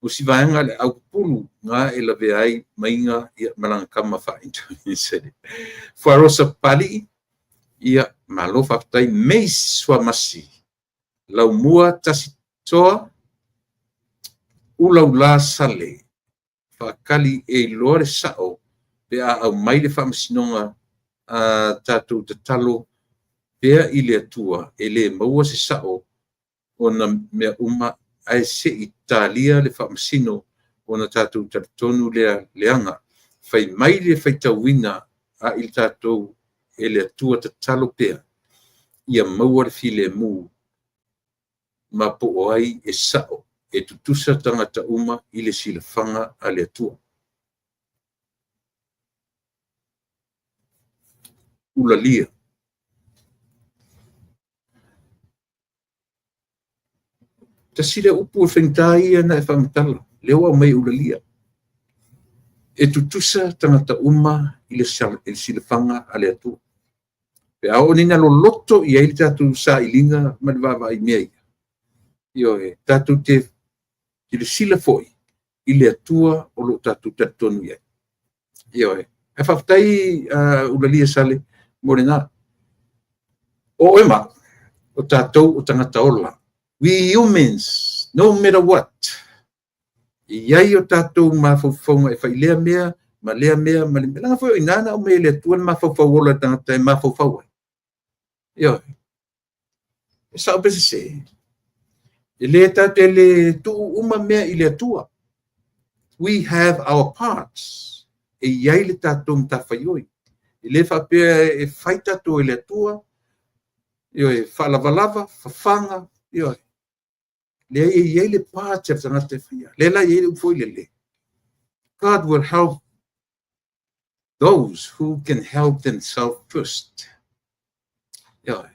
o si vaega le aupupulu na e lavea ai maiga ia ma lana tama faa-Indonesia. Fuarosa Palii, ia malo faafetai. Mace Suamasi, Laumua tasi toa, Ulaula Sale, faatali e iloa le sao pe a aumai le faamasinoga, a tatou tatalo pea i le Atua e le maua se sao ona mea uma ae se i talia le faamasino ona tatou talitonu lea leaga fai mai le faitauina a i tatou e le Atua tatalo pea ia maua le filemu ma po o ai e sao e tutusa tagata uma i le silafaga a le Atua. Ulalia. Tasi lea upu e faigata ia ona e faamatala, lea ua aumai e Ulalia. E tutusa tagata uma i le silafaga a le Atua. Pe a oo nei ina loloto i ai le tatou sailiga ma le vaavaai i mea ia, ioe, tatou te silasila foi i le Atua o lo o tatou talitonu i ai. Ioe. Ae faafetai Ulalia Sale mo lena. O oe ma o tatou o tagata ola. We humans, no matter what, e i ai o tatou mafaufauga e fai lea mea ma lea mea ma le mea. Leaga foi o i ina na aumai e le Atua le mafaufau ola i le tagata e mafaufau ai. Ioe. E sao pe sese. E le tatou te le tuu uma mea i le Atua. We have our parts. E i ai le tatou matafaioi. E le faapea e fai tatou e le Atua, ioe, faalavalava, fafaga, ioe. Leai, e i ai le part a le tagata e faia. Lea la e i ai le upu foi lele, God will help those who can help themselves first. Ioe.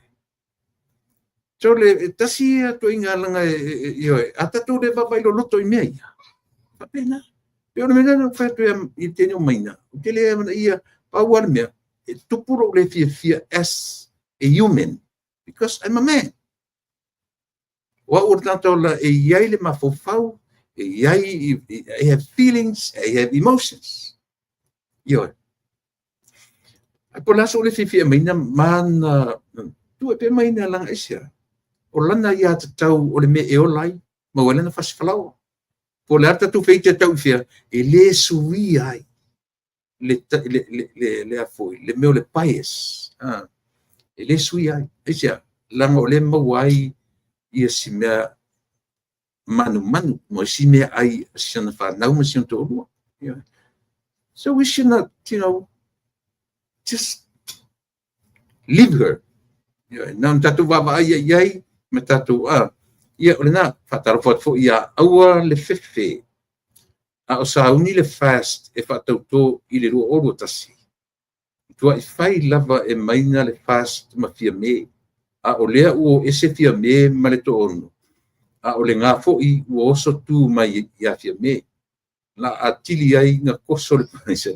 So le tasi ia ituaiga laga ioe, a tatou le vaavaai loloto i mea ia, faapena. Pei o le mea lea na ou fai atu i le teine o Maina, ou te le amanaia, pau lava le mea, e tupu lou le fiafia as a human, because I'm a man. O au o le tagata ola e i ai le mafaufau, e i ai, I have feelings, I have emotions. Ioe. Ae po o le a sou le fiafia e Maina ma ana, tuu e pea Maina laga aisea. O lana aiatatau o le mea e ola ai, maua ai lana fasifalaoa. Po o le a le tatou feita e tau i fea, e le suia ai le, le, le, le, le, a foi, le mea o le bias. E le suia ai. Aisea? Leaga o lea e maua ai ia si mea manumanu ma isi meaai a si ana fanau ma si ona toalua. Yeah. So we should not just leave her. Yeah. Na ona tatou vaavaai i ai ma tatou a. Ia, o lena, faatalofa atu foi ia Aua le Fefe. A o sauni le FAST e faatauto i le 2021. Matuai fai lava e Maina le FAST ma Fiame. A o lea ua o ese Fiame ma le Toaono. A o lena foi ua oso tu mai ia Fiame. La atili ai na toso le paisa.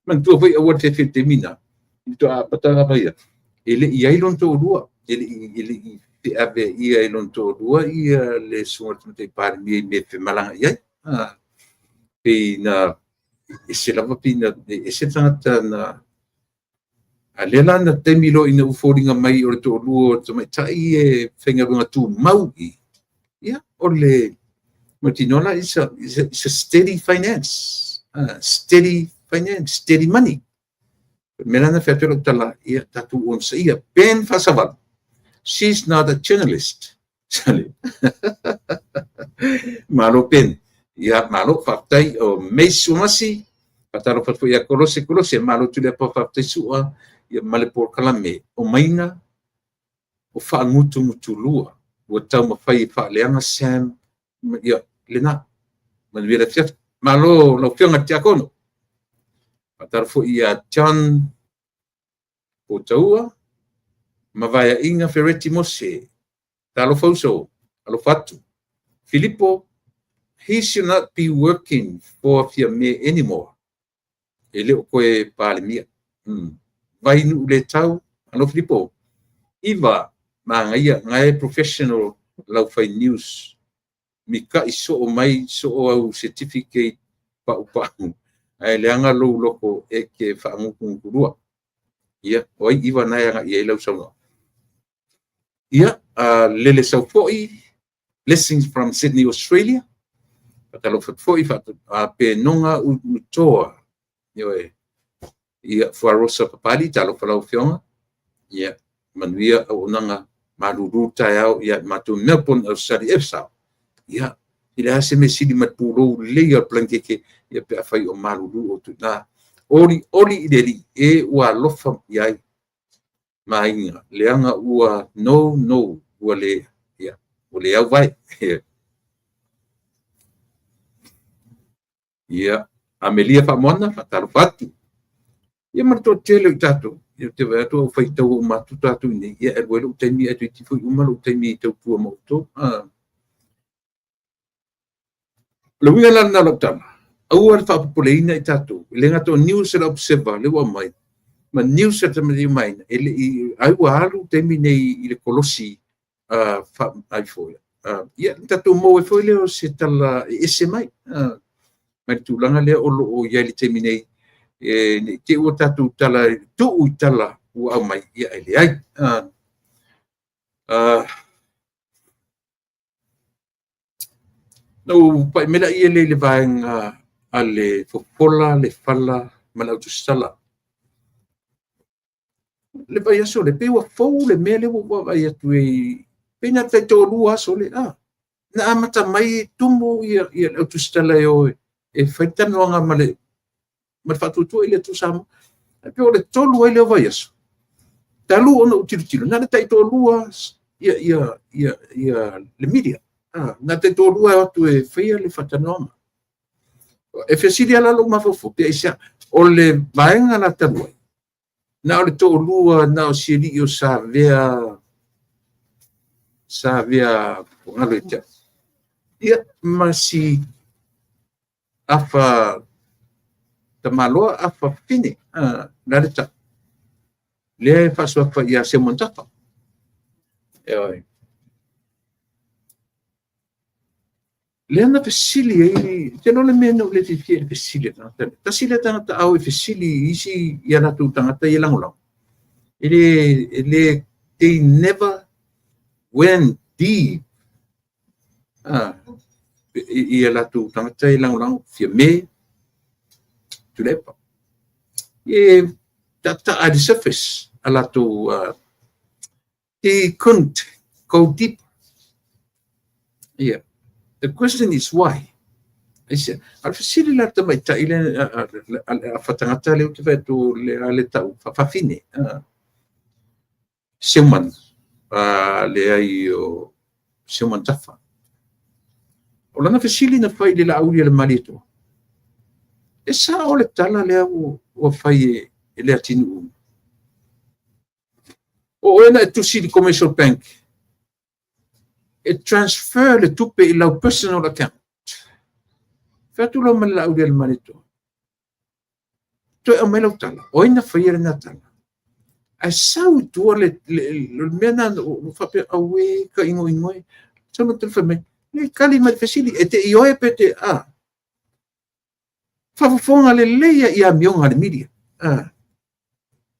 Manatua foi Aua le Fefe i le taimi na. I to a pata ia. E le i ai lona toalua. E le i feave ia i lona toalua ia le susuga i le Tamaitai Palemia i mea e femalagaai ai. Pei na ese lava, pei na ese le tagata na a lea la na taimi loa ina ua foliga mai o le toalua o le tamaitai e faigaluega tumau i ia o le mautinoa la is a steady finance, steady finance, steady money. Me la na fai atu lau tala ia tatou onosaia. Ben Faasavalu, she's not a journalist. Sale. Malo Ben. Ia, malo, faafetai o Mace Suamasi. Faatalofa atu foi ia Kolose Kolose, malo Tuilaepa, faafetai Sua, ia ma le polokalame. O Maina, o faagutugutulua, ua taumafai e faaleaga Sam, ia, lena. Manuia le afiafi. Malo lau Afioga i le Tiakono. Faatalofa foi ia John Potaua, Mavaeaiga Fereti Mose. Talofa uso, alofa atu. Filippo, he should not be working for Fiame anymore. E le o koe Palemia. Vai nuu le tau, alo Filippo. Iva, magaia, ngai professional lau fai news. Mika'i soo mai soo au certificate pau pau. Ae leaga lou loko e ke faagutugutulua. Ia, o ai Iva na e agai ai lau saunoa. Ia, lele sau foi, blessings from Sydney, Australia. Faatalofa atu foi, penoga utoa. Ioe. Ia, Fuarosa Papali, talofa lau afioga. Ia, manuia auaunaga malulu taeao ia matou Melbourne, Australia e sao. Ia, i le a se mea sili ma le pulou lelei o le blankete, ia pe afai o malulu o tuina. Oli oli i le alii e ua alofa i ai ma aiga, leaga ua no no ua le ia ua le auvae. Ia, Amelia Faamoana, faatalofa atu. Ia ma le toatele o i tatou. Ia te vaai atu au faitau uma atu tatou i nei. Ia e alu ai lou taimi ae toeitiiti foi uma lou taimi i tautua ma outou. O le uiga la lena o lau tala, aua le faapopoleina i tatou. E le gata o news a le Observer lea ua aumai, ma news a le Tamaitai Maina, e le i, ai ua alu taimi nei i le kolosi ai foi. Ia, tatou maua ai foi lea o se tala e ese mai. Mai le tulaga lea o lo o i ai le taimi nei, e ne i te i ua tatou tala, tuu i tala ua aumai, ia e leai. Na ou pai mai lea i le vaega a le Fofola, le Fala ma le Autusitala. Le vaiaso le pei ua fou le mea lea ua vaavaai atu ai, pei na taitoalua aso le, na amata mai e tumu ia le Autusitala e o e fai le talanoaga ma le faatuatua i le Atua Samoa. Ae pei o le 3 ai lea o vaiaso. Talu ona ou tilotilo, na le taitoalua ia le media. Na taitoalua e o atu e faia le faatalanoaga. E fesili ala lou mafaufau, pe aisea. O le vaega la talu ai, na o le toalua, na o si alii o Savea, Savea, galo i te au. Ia, ma si Afa Tamaloa, Afa Fine, la le tau. Lea e faasuafa ia Seumanutafa. E oi. Lea na fesili ai, te iloa le mea na ou le fiafia i le fesili a le tagata lea. Tasi lea tagata ao e fesili i isi ia latou tagata ia lagolago. E le, they never went. deep i a latou tagata e lagolago, Fiame, Tuilaepa. E taataa i le surface a latou, they couldn't go deep. Yeah. The question is why? Aisea? A o le fesili la a le tamaitai lea, a le afa tagata lea ou te fai atu le a le tau faafafine, Seuman, leai o Seuman Tafa. O lana fesili na fai i le Laaulialemalietoa, e sao le tala lea ua fai e Leatinuu? O oe na e tusi i le Commercial Bank e transfer le tupe i lau personal account. Fai atu loa ma le Laaulialemalietoa, toe aumai lau tala. O ai na faia lena tala? Ae sau i tua le mea na faapea, auē ka igoigoe. Sau loa fai mai, le tali mai le fesili, e te ioe pe te a? Faafofoga lelei i amioga a le media.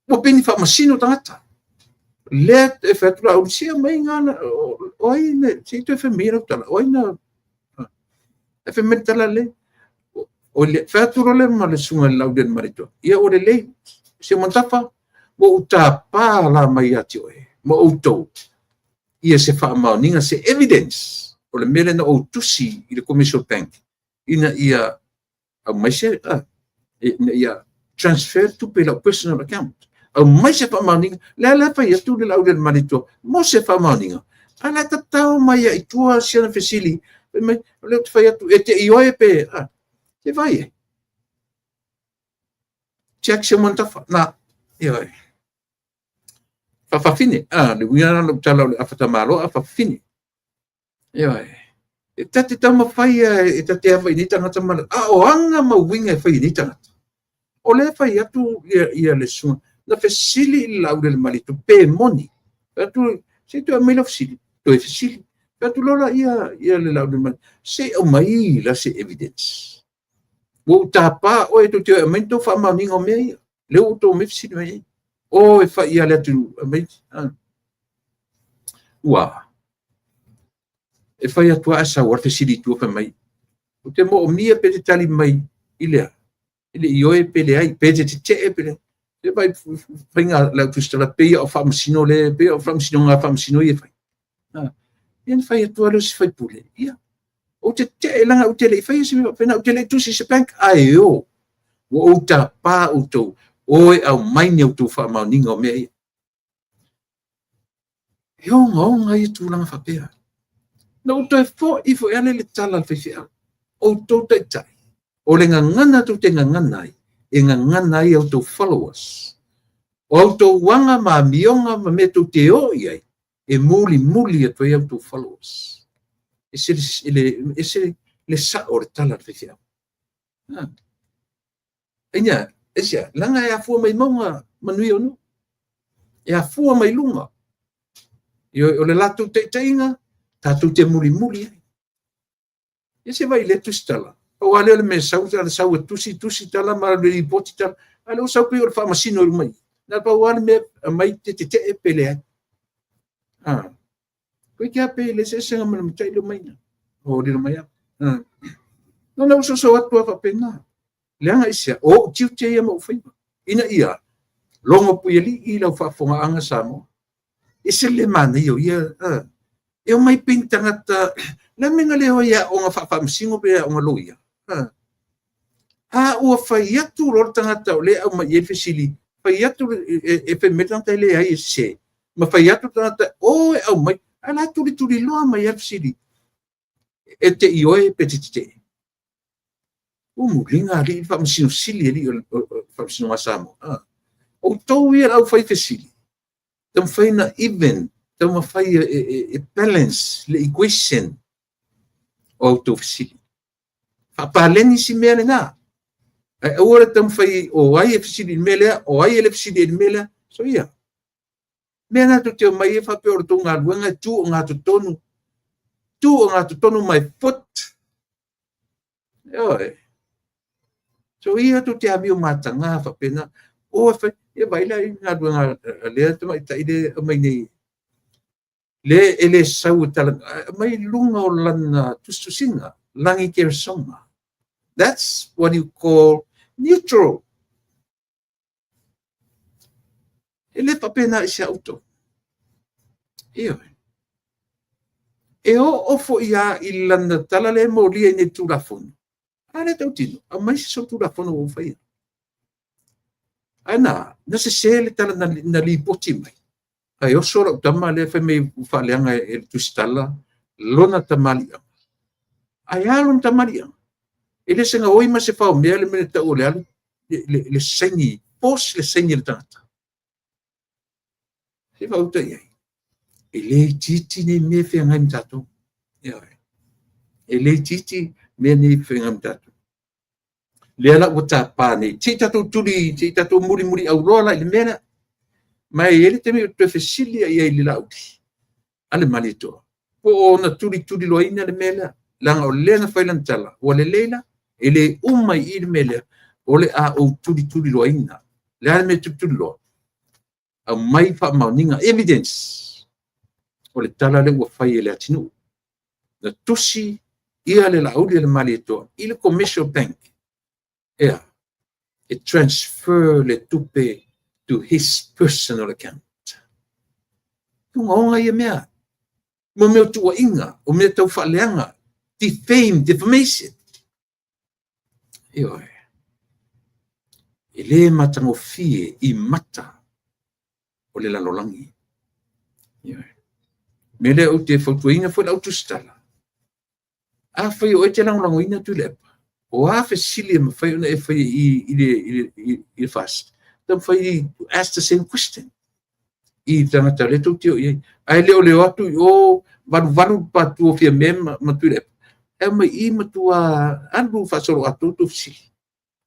Ua pei ni faamasino tagata. Lea e fai atu la, se aumai ngana, o ai, se i toe fai mai lau tala, o ai na, e fai mai le tala le, o le, fai atu loa le ma le susuga i le Laaulialemalietoa, ia ua lelei, Seumanutafa, ua ou tapa la mai ia te oe, ma outou, ia se faamaoniga, se evidence, o le mea lea na ou tusi i le Commercial Bank, ina ia aumai se, ina ia transfer tupe i lau personal account. Aumai se faamaoniga, lea la fai atu le Laaulialemalietoa, mo se faamaoniga, a la tatao mai ai i tua si ana fesili, fai mai, o lea ou te fai atu, e te ioe pe, se vai e. Jack Seumanutafa, na, ioe. Faafafine, le uiga lena o lau tala o le afa tamaloa, a faafafine. Ioe. E ta te taumafai e ta te ava i nei tagata ma a o aga ma uiga e fai e nei tagata. O lea e fai atu ia le susuga, na fesili i le Laaulialemalietoa pe moni. Fai atu, se i toe aumai lau fesili, toe fesili. Fai atu loa ia le Laaulialemalietoa, se i aumai la se evidence. Ua ou tapa oe tou te o e aumai ni tou faamaoniga o mea ia. Lea ua outou omai fesili mai ai. O e fai ia le atunuu, aumai. Ua e fai atu lava ae sau lava le fesili i tua fai mai, ou te moomia pe te tali mai i le a? I le ioe pe leai, pe te tetee pe leai. Se vaai faiga le au tusitala pei o faamasino le, pei o faamasinoga a faamasino ia e fai. Ia na fai atu lava lea o si faipule, ia, ou te tetee leaga ou te le i faia se mea faapena, ou te le i tusi i se bank, ae o, ua ou tapa outou, o e aumai ni outou faamaoniga o mea ia. E ogaoga ia tulaga faapea. Na ou toe foi foi lava lea i le tala a le faifeau, outou taitai, o le gagana tou te gagana ai, e gagana ai outou followers. O outou aga ma amioga ma mea tou te o i ai, e mulimuli atu ai outou followers. Ese le, ese le sao o le tala a le faifeau. Aina, aisea, leaga e afua mai mauga manuia o nuu. E afua mai luga. O le latou taitaiga, tatou te mulimuli ai. Ia se vaai i lea tusitala. Pau lava lea o le mea e sau, na sau e tusi, tusi tala ma le lipoti tala. A o lea ua sau pei o le faamasino i luma i i. Na pau lava le mea, aumai te tetee pe leai. Toeitiiti lava pei e leai se eseesega ma le matai lea mai ina. O lilo mai au. Na ona ososo atu lava faapena. Leaga aisea? O ou tiute ia ma ou faiva. Ina ia logo puialii lau faafofogaaga Samoa. E ese le manaia o ia. E omai pei ni tagata, le a le mea na le o ai e aoga faafaamasino pe aoga loia? A ua fai atu loa le tagata o lea e aumai i ai le fesili, fai atu e fai mai le tagata e leai e sese, ma fai atu le tagata o e aumai, ae la e tulituliloa mai lava le fesili, e te ioe pe te tetee. Ua muliga alii le Faamasino Sili alii o le Faamasinoga a Samoa. Outou ia le au fai fesili, taumafai na even, taumafai e balance le equation o outou fesili. Faapaleni si mea lena. Ae aua le taumafai o ai e fesili i le mea lea, o ai e le fesili i le mea lea. So ia, mea na tou te omai ai faapea o le tou galuega e tu ogatotonu, tu ogatotonu my foot. Ioe. So ia tou te amio mataga faapena. O e fai, ia vaai la i galuega a lea tamaitai lea e aumai nei. Le e le sau e tala mai luga o lana tusitusiga, Lagi Keresoma. That's what you call neutral. E le faapena i se auto. Ioe. E oo foi lava i lana tala lea e molia i nei Tulafono. A lea tautino, aumai se solitulafono ua ou faia. Ae na sese le tala na lipoti mai. Ae oso lau tama lea fai mai ua faaleaga e le tusitala lona tamaliiaga. Ae a lona tamaliiaga? E le se gaoi ma se faomea le mea e tau o le alu le saini, force le saini a le tagata. Se i faauta i ai. E le itiiti nei mea e feagai ma tatou. E le itiiti mea nei e feagai ma tatou. Lea la ua tapa nei, se i tatou tuli, se i tatou mulimuli auloa la i le mea lea. Ma e i ai le taimi ou te toe fesili ai i le Laauli a le Malietoa, po o ona tulituliloaina le mea lea, leaga o lea na fai lana tala, ua lelei la, e le uma i i le mea lea, o le a ou tulituliloaina. Le a le mea e tulituliloa? Aumai faamaoniga, evidence, o le tala lea ua fai e Leatinuu. Na tusi ia le Laauli a le Malietoa i le Commercial Bank, ea, e transfer le tupe to his personal account. Ogaoga ia mea. Mo mea o tuuaiga, o mea tau faaleaga, defame, defamation. Ioe. E le matagofie i mata o le lalolagi. Ioe. Mea lea ou te fautuaina foi lau tusitala. Afai o oe e te lagolagoina Tuilaepa, o a fesili e mafai ona e faia i le FAST, taumafai to ask the same question i tagata lea tou te o i ai. Ae le o le o atu i o valuvalu le patu o Fiame ma Tuilaepa, e aumai i matua alu faasoloatoa tou fesili.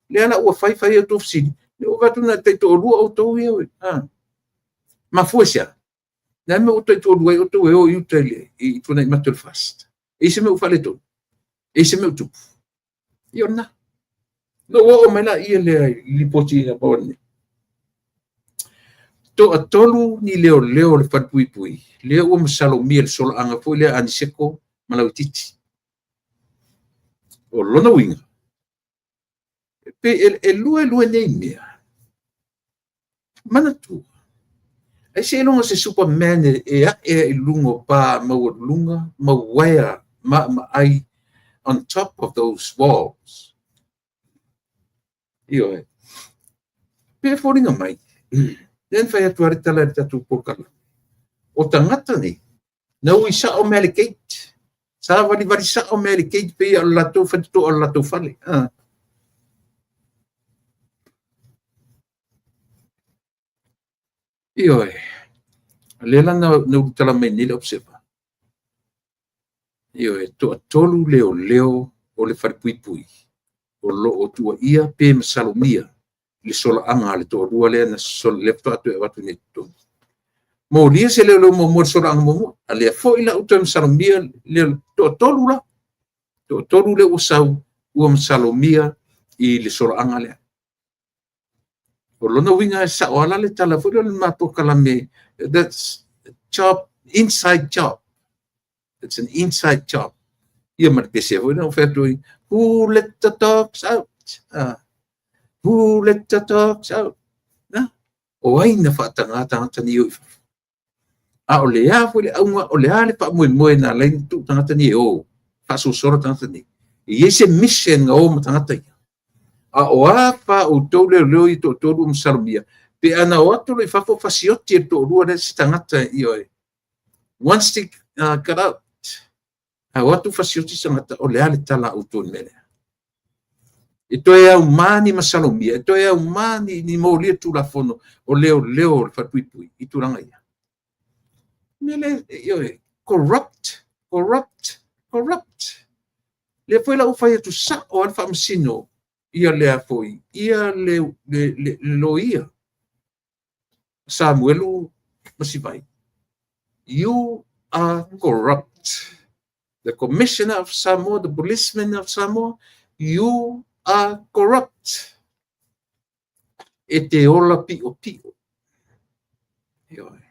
Lea la ua fai fai a outou fesili, lea ua vaai atu na taitoalua outou ia. Mafua i se a? Le a le mea ua taitoalua ai outou e o i uta i Tuanaimato i le FAST? E i ai se mea ua faaletonu? E i ai se mea ua tupu? Ia o lena. Na ou oo mai laia lea i lipoti ina maua nei. Toatolu ni leoleo o le falepuipui lea ua masalomia i le solaaga foi lea a Aniseko ma Lauitiiti. O lona uiga, pe e lua lua nei mea. Manatua, ai seiloga se Superman e ae i luga o pa maualuluga ma uaea maamaai on top of those walls. Ioe. Pe foliga mai, lea na fai atu lava le tala i le tatou polokalame. O tagata nei, na ui sao mea le gate. Sa valivali sao mea le gate pe ia o le latou faitotoa o le latou fale. Ioe. Lea la na ulutala mai nei le Observer. Ioe, toatolu leoleo o le falepuipui o lo o tuuaia pe masalomia i le solaaga a le toalua lea na lea faatoa toe avatu nei i totonu. Molia se leoleo muamua i le solaaga muamua, a lea foi la ua toe masalomia le toatolu la. Toatolu lea ua sau ua masalomia i le solaaga lea. O lona uiga e sao ala le tala foi lea o le ma polokalame, that's job, inside job. It's an inside job. Ia ma le pese foi lea fai atu ai, who let the dogs out? Who let the dogs out? Na? O ai na faataga tagata ni o i fafo? A o le a foi le auga, o le a le faamoemoe na alai na tuu tagata ni e o, faasosola tagata ni. E i ai se mission na o ma tagata ia. A o a pa outou leoleo i toatolu o masalomia, pe ana o atu loa i fafo fasioti e le toalua lea se tagata ioe. Once they got out, a o atu fasioti se tagata, o le a le tala a outou i le mea lea. E toe aumā ni masalomia, e toe aumā ni molia tulafono o leoleo o le falepuipui i tulaga ia. Mea lea, ioe, corrupt, corrupt, corrupt. Lea foi la ua fai atu sao a le faamasino ia lea foi, ia le loia Samuelu Masivai. You are corrupt. The Commissioner of Samoa, the policeman of Samoa, you are corrupt. E te ola pio pio. Ioe.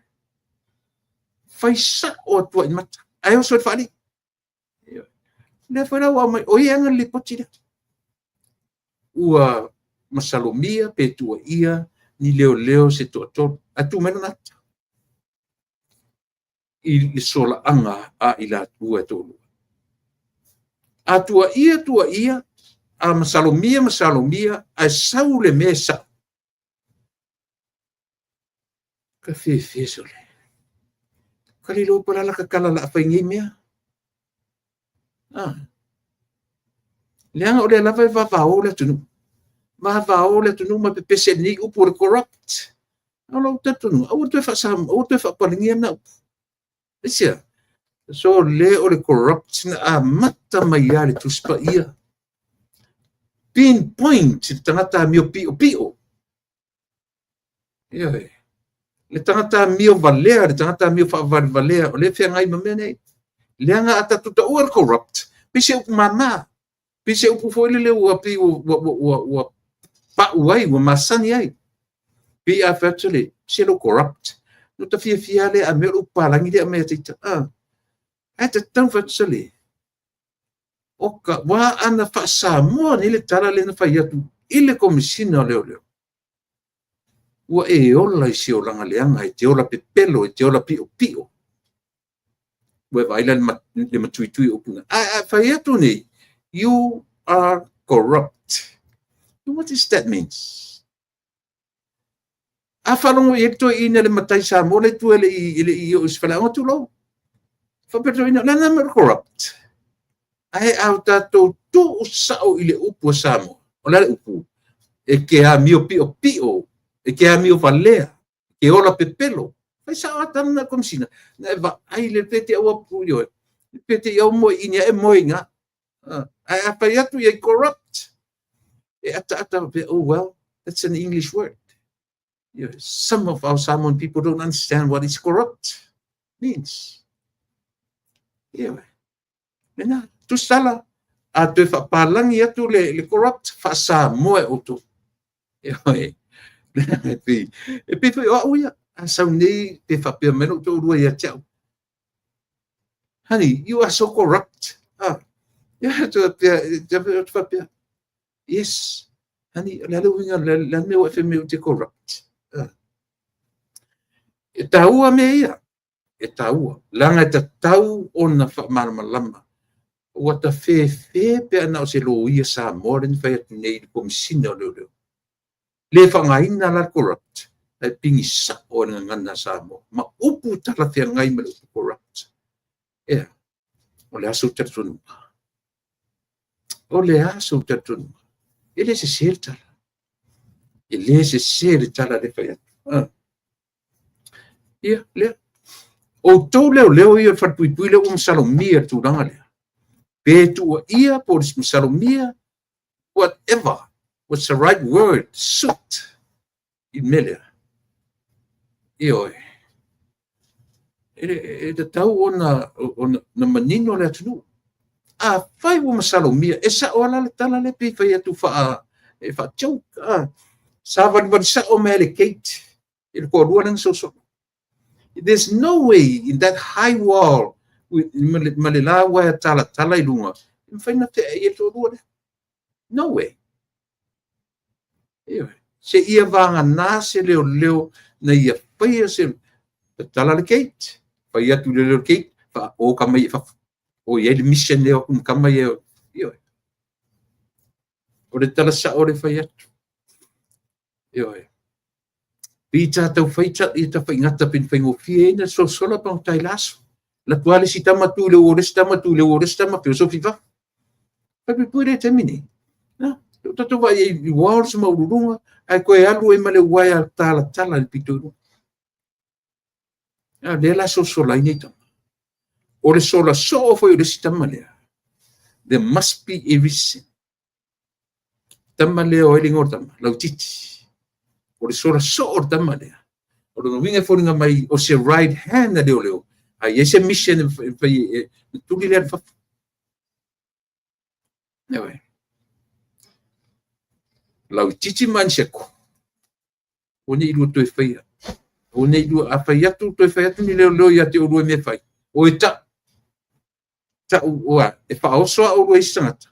Fai sa'o atu ai mata, ae oso i le faalii. Lea foi la ua aumai, o ia ana le lipoti lea. Ua masalomia pe tuuaia ni leoleo se toatolu, ae tu mai lona ata i le solaaga a i latua e toalua. A tuuaia, tuuaia, a masalomia, masalomia, ae sau le mea e sa'o, ka fefe sole. Ka le iloa po o le a lata tala o le a fai i nei mea. Ah. Leaga o lea lava e vavao le atunuu. Vavao le atunuu ma pepese i lenei upu o le corrupt. O lou talitonuga, aua toe aua toe faapalagia lena upu. Aisea? So le o le corrupt na amata mai lava le Tusi Paia. Pinpoint le tagata amio piopio. Ioe. Le tagata amio valea, le tagata amio faavalevalea, o lea e feagai ma mea nei. Leaga a tatou taua le corrupt, pei se upu mama, pei se upu foi lele ua pei ua pau ai, ua masani ai. Pei a fai atu le se lo corrupt. No ta fiafia lea a mea o le upu palagi lea aumai ia te ita. Ah. Ae tatau fai atu le o ka wā ana faa-Samoa nei le tala lea na fai atu i le Komesina o Leoleo. Ua e ola i se olaga leaga, e te ola pepelo, e te ola piopio. Ua e vaai la le matuitui o upu na. Ae a fai atu nei, you are corrupt. What does that mean? A faalogo i ai le toeaina le matai Samoa le tua e le i oo i se faleaoga tulou. Faapea le toeaina, o le a le mea o le corrupt? Ae a o tatou tuu sao i le upu a Samoa, o le a le upu? E te amio piopio, e te amio valea, e te ola pepelo. Fai sao a tala na Komesina. Na e vaai le pe te aua pu ioe. Pe te i au moe ini e moe inga. Ae a fai atu i corrupt, e ataata pe, oh well, that's an English word. Some of our Samoan people don't understand what is corrupt means. Ioe. Lena, tusala, a toe faapalagi atu le corrupt, faa-Samoa e outou. Ioe. E pei foi o au ia, a sau nei pe faapea mai lou toalua ia te au. Honey, you are so corrupt. Ah, ia, tu faapea, yes, honey, o le a le uiga, le a le mea ua e fai mai ou te corrupt. Ah. E taua mea ia, e taua. Leaga e tatau ona faamalamalama. Ua ta fefe pe ana o se loia Samoa le na fai atu nei i le Komesina o Leoleo. Le faaaogaina la le corrupt, ae pigi sao e le gagana Samoa. Ma upu talafeagai ma le upu corrupt. Ea, o le a sou talitonuga? O le a sou talitonuga? E le sese le tala. E le sese le tala le fai atu. Ah. Ia, lea. Outou leoleo ia o le falepuipui lea ua masalomia le tulaga lea. Pe tuuaia po o le masalomia, whatever. What's the right word? Suit. I le mea lea. Ioe. E tatau ona manino le atunuu. A fai ua masalomia, e sao ala le tala le pe fai atu e faa-joke. Ah. Sa valivali sao mai le Kate i le toalua lea na sosolo. There's no way in that high wall ma le la ua e talatala i luga, e mafai na feai e le toalua lea. No way. Ioe. Se ia vagana se leoleo na ia faia se tala le Kate. Fai atu le leo Kate, fa o ka mai e fafo. O i ai le mission leo atu ma kama ia. Ioe. O le tala sao le fai atu. Ioe. Pi tātou whaita i ta whaingata pin whaingofie ina sosola pa tai laso. La tua le si tama tu le o le si tama tu le o le si tama filosofi fa. Fai pui le te mini. Na, o tātou vai i walls ma ululunga, ai koe alu e ma le uaia tala tala le pito i. A le la sosola i nei tama. O le sola soo foi o le si tama lea. There must be a reason. Tama lea o ai le ingoa o le tama, Lautiti. O le sola soo o le tama lea. O lona uiga e foliga mai o se right hand a leoleo. A i ai se mission e fai e tuli lea le fafo. Ioe. Lautiti ma Aniseko. Ua ni i lua toe faia. Aua ne i lua, a fai atu, toe fai atu ni leoleo ia te oulua i mea e fai, o e ta'u, ta'u ua e faaoso lava oulua e isi tagata,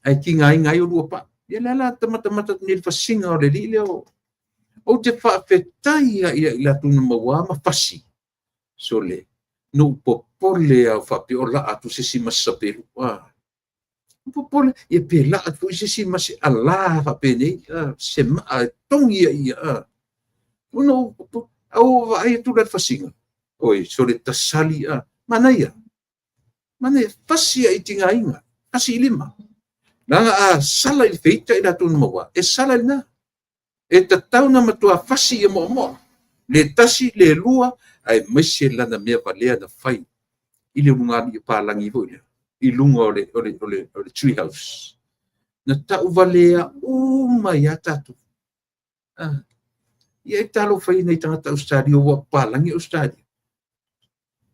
ae tigaina ai oulua paa. Ia lea la tamatamata atu nei i le fasiga o le alii lea o ou te faafetai lava ia i latou na maua ma fasi. Sole, na ou popole lava faapea o laa atu se isi ma se sapelu. Ah. Popole, ia pe laa foi se isi ma se alā faapenei, se maa e togi ai ia. Ona ou, au vaai atu la i le fasiga, oi, sole tasali, manaia, manaia, fasi ai i tigaina, fasi i lima. Leaga a sala i le feita i latou na maua, e sala i lena. E tatau ona matua fasi ia moamoa. Le tasi, le lua, aemaise lana mea valea na fai i le ulugalii palagi foi lea, i luga o le tree house. Na tau valea uma ai lava tatou. Ia e talofa ia nai tagata Ausetalia ua palagi Ausetalia.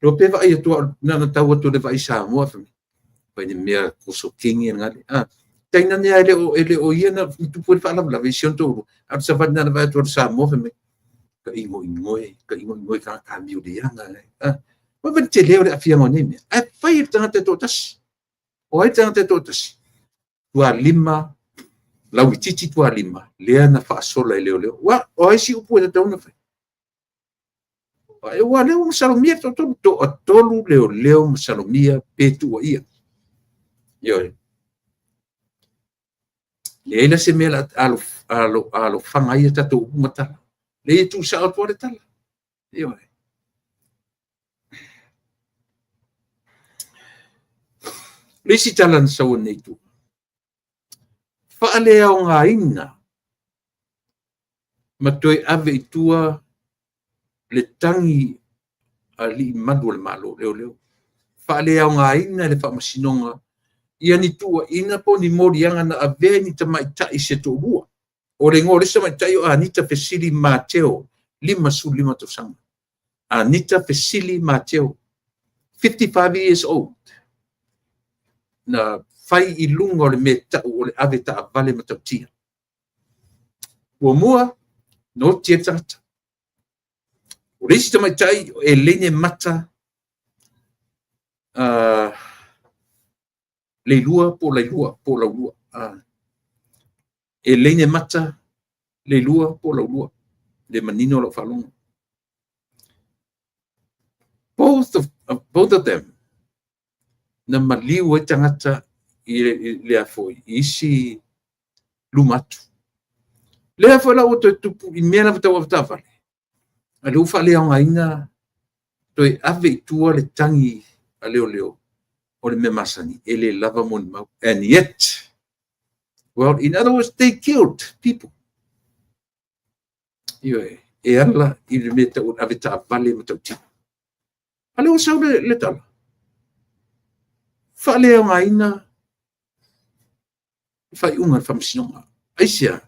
Iloa pe vaai atu na ona tau atu o le vaai Samoa fai mai, fai le mea oso kenge ngale. Tainane lava e le o ia na tupu ai le faalavelave i si ona toalua, a o le savali na ona vaai atu o le Samoa fai mai, ka igoigoe, ka igoigoe tagata amio leaga. Ua vaai le tele o le aafiaga o nei mea, ae fai e le tagata e toatasi. O ai le tagata e toatasi? Tualima, lauitiiti Tualima, lea na faasola e leoleo. Ua, o ai si upu e tatau ona fai? Ua lea ua masalomia le toatolu, toatolu leoleo masalomia pe tuuaia. Ioe. Leai la se mea la alofaga ai a tatou upu ma tala. Leai, e tuusao atu lava le tala. Ioe. Le isi tala na sau nei i tua, faaleaogaina ma toe ave i tua le tagi a alii malu o le Malo, leoleo. Faaleaogaina e le Faamasinoga ia ni tuuaiga po o ni moliaga na avea i ni tamaitai se toalua. O le igoa o le isi tamaitai o Anita Fesili Mateo, 55 tausaga. Anita Fesili Mateo, 55 years old. Na fai i luga o le mea tau o le ave taavale matautia. Muamua, na oti ai le tagata. O le isi tamaitai o Eleine Mata, Leilua po o Lailua po o Laulua. Eleine Mata Leilua po o Laulua. Le manino lau faalogo. Both of them na maliu ai tagata i le foi i isi luma atu. Lea foi la ua toe tupu i mea lava tau avetaavale, a lea ua faaleaogaina toe ave i tua le tagi a leoleo o le mea masani e le lava molimau. And yet, well, in other words, they killed people. Ioe, e ala i le mea tau avetaavale matautia. A lea ua sau le tala, faaleaogaina le faaiuga a le Faamasinoga. Aisea?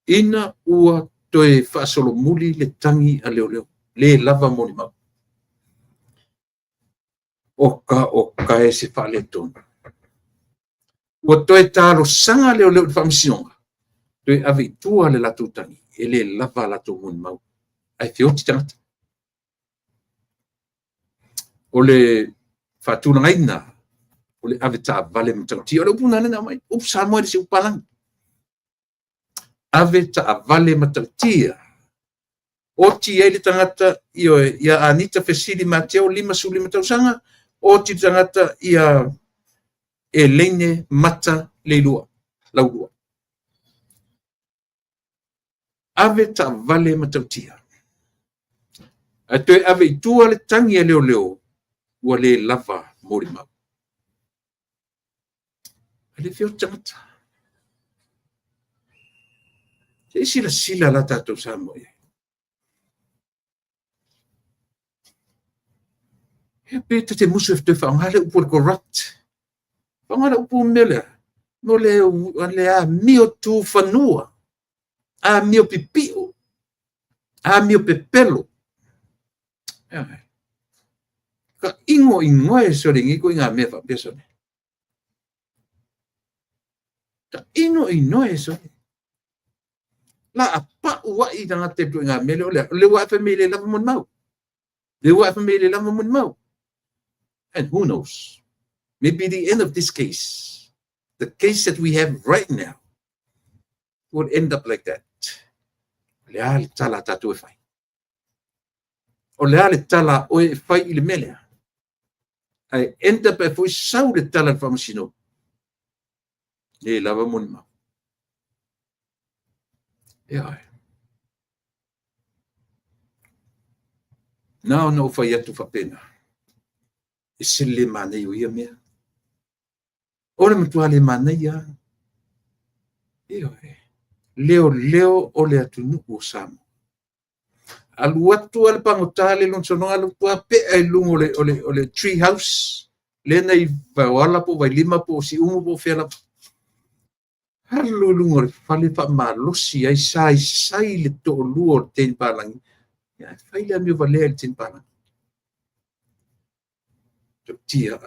Ina ua toe faasolomuli le tagi a leoleo, le lava molimau. Oka oka e se faaletonu. Ua toe talosaga leoleo i le Faamasinoga, toe ave i tua le latou tagi, e le lava a latou molimau, ae feoti tagata. O le faatulagaina o le avetaavale matautia. O le upu lena lea na aumai, upu Samoa e le se upu palagi. Avetaavale matautia. Oti ai le tagata, ioe, ia Anita Fesili Mateo, 55 tausaga, oti le tagata ia Eleine Mata Leilua, Laulua. Avetaavale matautia. Ae toe ave i tua le tagi a leoleo, ua le lava molimau. E le feoti tagata. Se i silasila la tatou Samoa i ai. Ia pe ta te musu e toe faaaoga le upu o le corrupt. Faaaoga le upu mea lea. Mo le amio tufanua, amio pipio, amio pepelo. Ka ingo ingoe sole ngi ko inga mea faapea sole. Ka ino inoe sole. La a pa'u a'i tagata i le ituaiga mea lea o le a? O le ua e fai mai e le lava molimau. Le ua e fai mai e le lava molimau. And who knows? Maybe the end of this case, the case that we have right now, would end up like that. O le a le tala a tatou e fai? O le a le tala a oe e fai i le mea lea? Ae end up ai foi sau le tala a le faamasino, le lava molimau. Ioe. Na ona ou fai atu faapena, e sili le manaia o ia mea. O le matua le manaia lava. Ioe. Leoleo o le atunuu o Samoa. Alu atu lava le pagota le lona sologa alu atu lava pea i luga o le, o le, o le tree house lea na i Vaioala po o Vailima po o Siumu po o fea lava. Alu i luga o le fale faamalosi ai saisai le toalua o le teine palagi. Ia, fai le amio valea i le teine palagi. Tia,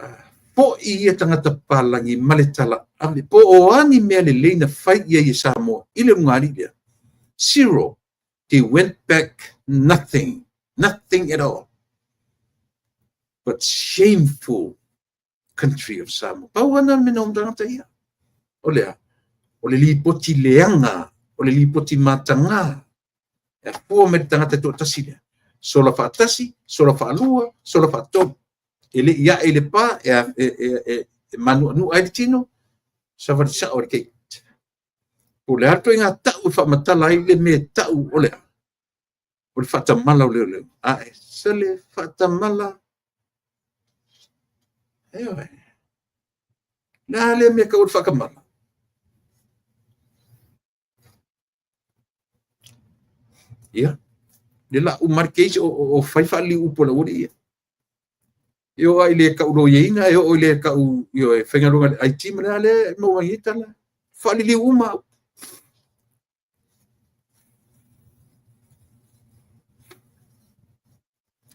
foi ia tagata papalagi ma le tala ave po o a ni mea lelei na fai i ai e Samoa i le lugalii lea. Zero. They went back nothing. Nothing at all. But shameful country of Samoa. Pau ana le mea na tagata ia. O le a? O le lipoti leaga, o le lipoti mataga, e afua mai le tagata e toatasi lea. Sola faatasi, sola faalua, sola faatolu. E le i ae i le pa, e, e, e, e, e manuanua ai le tino, savali sao i le gate. Po o le a le ituaiga tau e faamatala ai le mea e tau o le a? O le faatamala o leoleo. Ae sale faatamala. Ioe. Le a lea mea tau o le faatamala? Ia, le la uma le case o, o, o fai faaliliu upu a le aualii ia. E oo i le tau loiaina, e oo i le tau ioe, faigaluega i le IT ma le a lea e maua ai nei tala. Faaliliu uma au.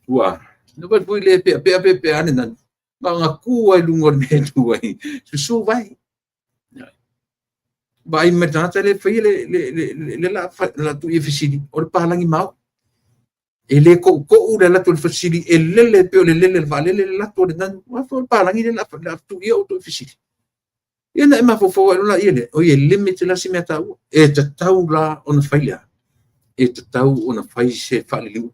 Ua, na vaai foi le peapea peapea ane nani. Na ona tu ai luga o le mea e tu ai. Susu vai. Vaai mai le tagata lea e faia le, le, le, le, le la, la tuu ia fesili, o le palagi maoʻi. E le toʻutoʻu le alu atu o le fesili, e lele pei o le lele o le vaalele le alu atu o le nanu. Aua foi o le palagi lea o le a tuu ia outou i fesili. Ia ona e mafaufau ae loa lea lea, oi e limit la si mea taua. E tatau la ona fai le a? E tatau ona fai se faaliliu.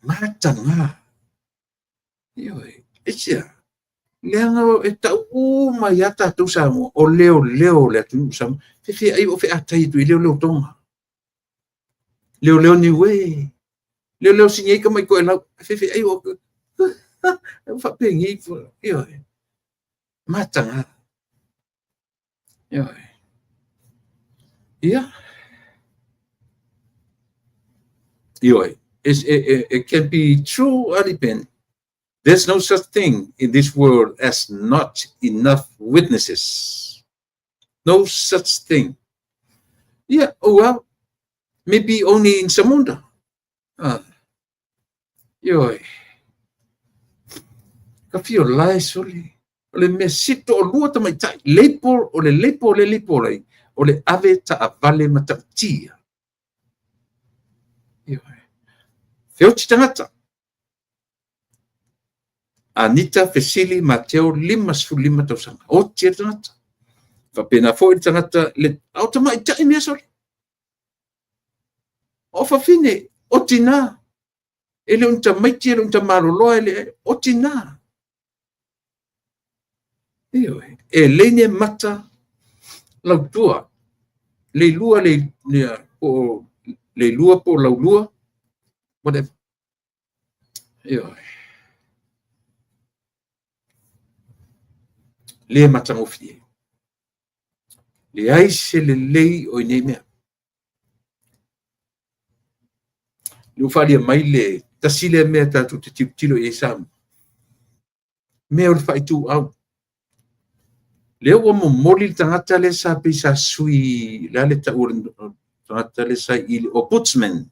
Mataga. Ioe, aisea? Leaga e tau uma ia tatou Samoa, o leoleo o le atunuu Samoa. Fefe ai o featai atu i leoleo Tonga. Leoleo Niue. Leoleo sini ai ka mai Toelau. Fefe ai o faapenei. Ioe. Mataga. Ioe. Ia. Ioe. It, it, it can be true, Ali Ben. There's no such thing in this world as not enough witnesses. No such thing. Yeah, oh well, maybe only in Samunda. Ioe. Ka fio lae sole. O le mea sili toalua tamaitai. Leipo, o le leipo o le leipo lai. O le ave taavale matautia. Ioe. Feoti tagata. Anita Fesili Mateo 55 tausaga. Oti e le tagata. Faapena foi le tagata, le, a o tamaitai mea sole. O fafine, o tinā. E le o ni tamaiti, e le o ni tamaloloa, e le, o tinā. Ioe. E leine mata lautua. Leilua, le, le, po o leilua po o laulua. Whatever. Ioe. Le matagofie. Leai se lelei o i nei mea. Le ua faaalia mai le tasi lea mea tatou te tilotilo i ai Samoa. Mea o le faaituau. Lea ua momoli le tagata lea sa pei sa sui, le a le tau o le tagata lea sa i le Ombudsman.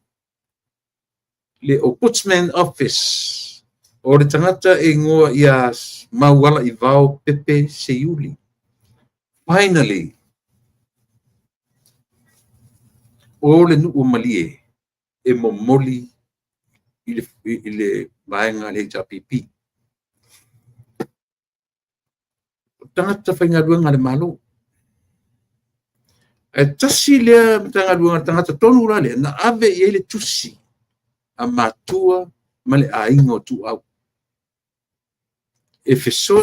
Le Ombudsman Office. O le tagata e igoa ia Maualaivao Pepe Seiuli. Finally, O le nuu o Malie e momoli i le vaega a le HRPP. O tagata faigaluega a le Malo. Ae tasi lea Matagaluega a le tagata tonu la lea na ave i ai le tusi a matua ma le aiga o Tuuau. E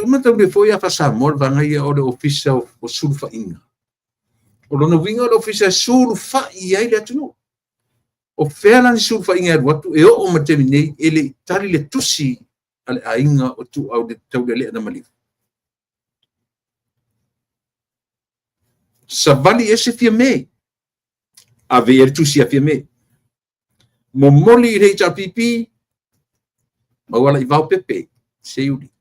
mataulia foi a faa-Samoa le vaega ia o le Ofisa o Sulufaiga. O lona uiga o le Ofisa e sulufai i ai le atunuu. O fea la ni sulufaiga e alu atu e oo mai i le taimi nei e le i tali le tusi a le aiga o Tuuau i Taulealea na maliu. Savali ese Fiame, ave i ai le tusi a Fiame. Momoli i le HRPP, Maualaivao Pepe Seiuli.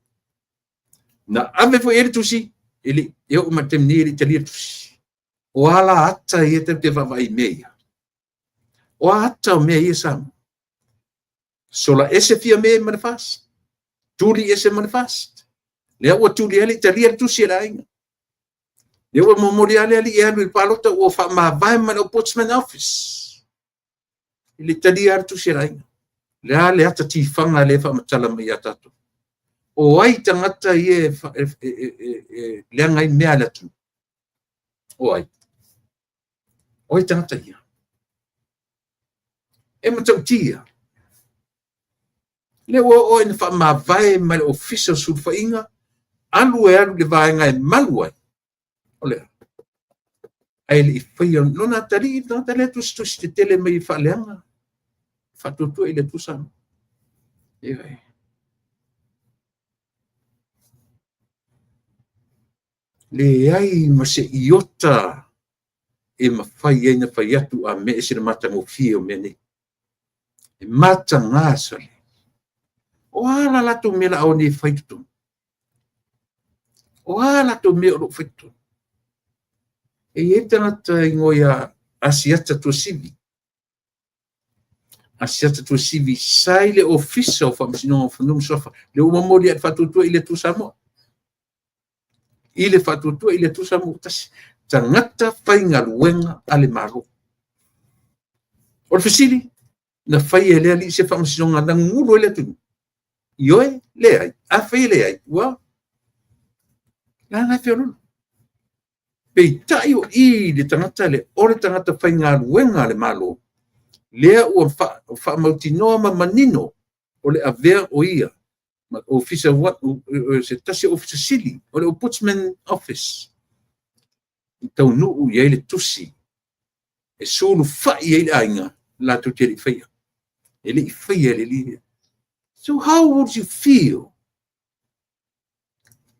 Na ave foi i ai le tusi, e le e oo mai i le taimi nei e le i talia le tusi. O a la ata ia tatou te vaavaai i mea ia? O a ata o mea ia Samoa? Sola ese Fiame ma le FAST, tuli ese ma le FAST. Lea ua tuli ai le i talia le tusi a le aiga. Lea ua momoli lava le alii e alu i le palota ua faamavae ma le Ombudsman Office. E le i talia lava le tusi a le aiga. Le a le ata tifaga lea e faamatala mai ia tatou? O ai tagata ia e leaga ai mea a le atunuu? O ai? O ai tagata ia? E matautia. Lea ua oo ina faamavae ma le Ofisa o Sulufaiga, alu e alu i le vaega e malu ai, o le a? Ae le i faia lona atalii le tagata lea e tusitusi tetele mai e faaleaga, faatuatua i le Atua Samoa. Ioe. Leai ma se iota e mafai ai ona fai atu a mea e ese le matagofie o mea nei. E mataga sole. O a la latou mea o le a o nei e fai i totonu? O a latou mea o lo o fai i totonu? E i ai le tagata e igoa ia Asiata Tuasivi. Asiata Tuasivi sa i le Ofisa o Faamasinoga o Fanua ma Suafa, lea ua momoli atu faatuatua i le Atua Samoa. I le faatuatua i le Atua Samoa ua tasi. Tagata faigaluega a le Malo. O le fesili, na faia e lea alii se faamasinoga na gugulu ai le atunuu? Ioe, leai. Afai e leai, ua leaga e feololo. Peitai o i le tagata lea, o le tagata faigaluega a le Malo, lea ua faamautinoa ma manino o le avea o ia ma ofisa, se tasi o ofisa sili o le Ombudsman Office, i taunuu i ai le tusi e sulufai ai le aiga latou te le i faia. E le i faia e le alii lea. So how would you feel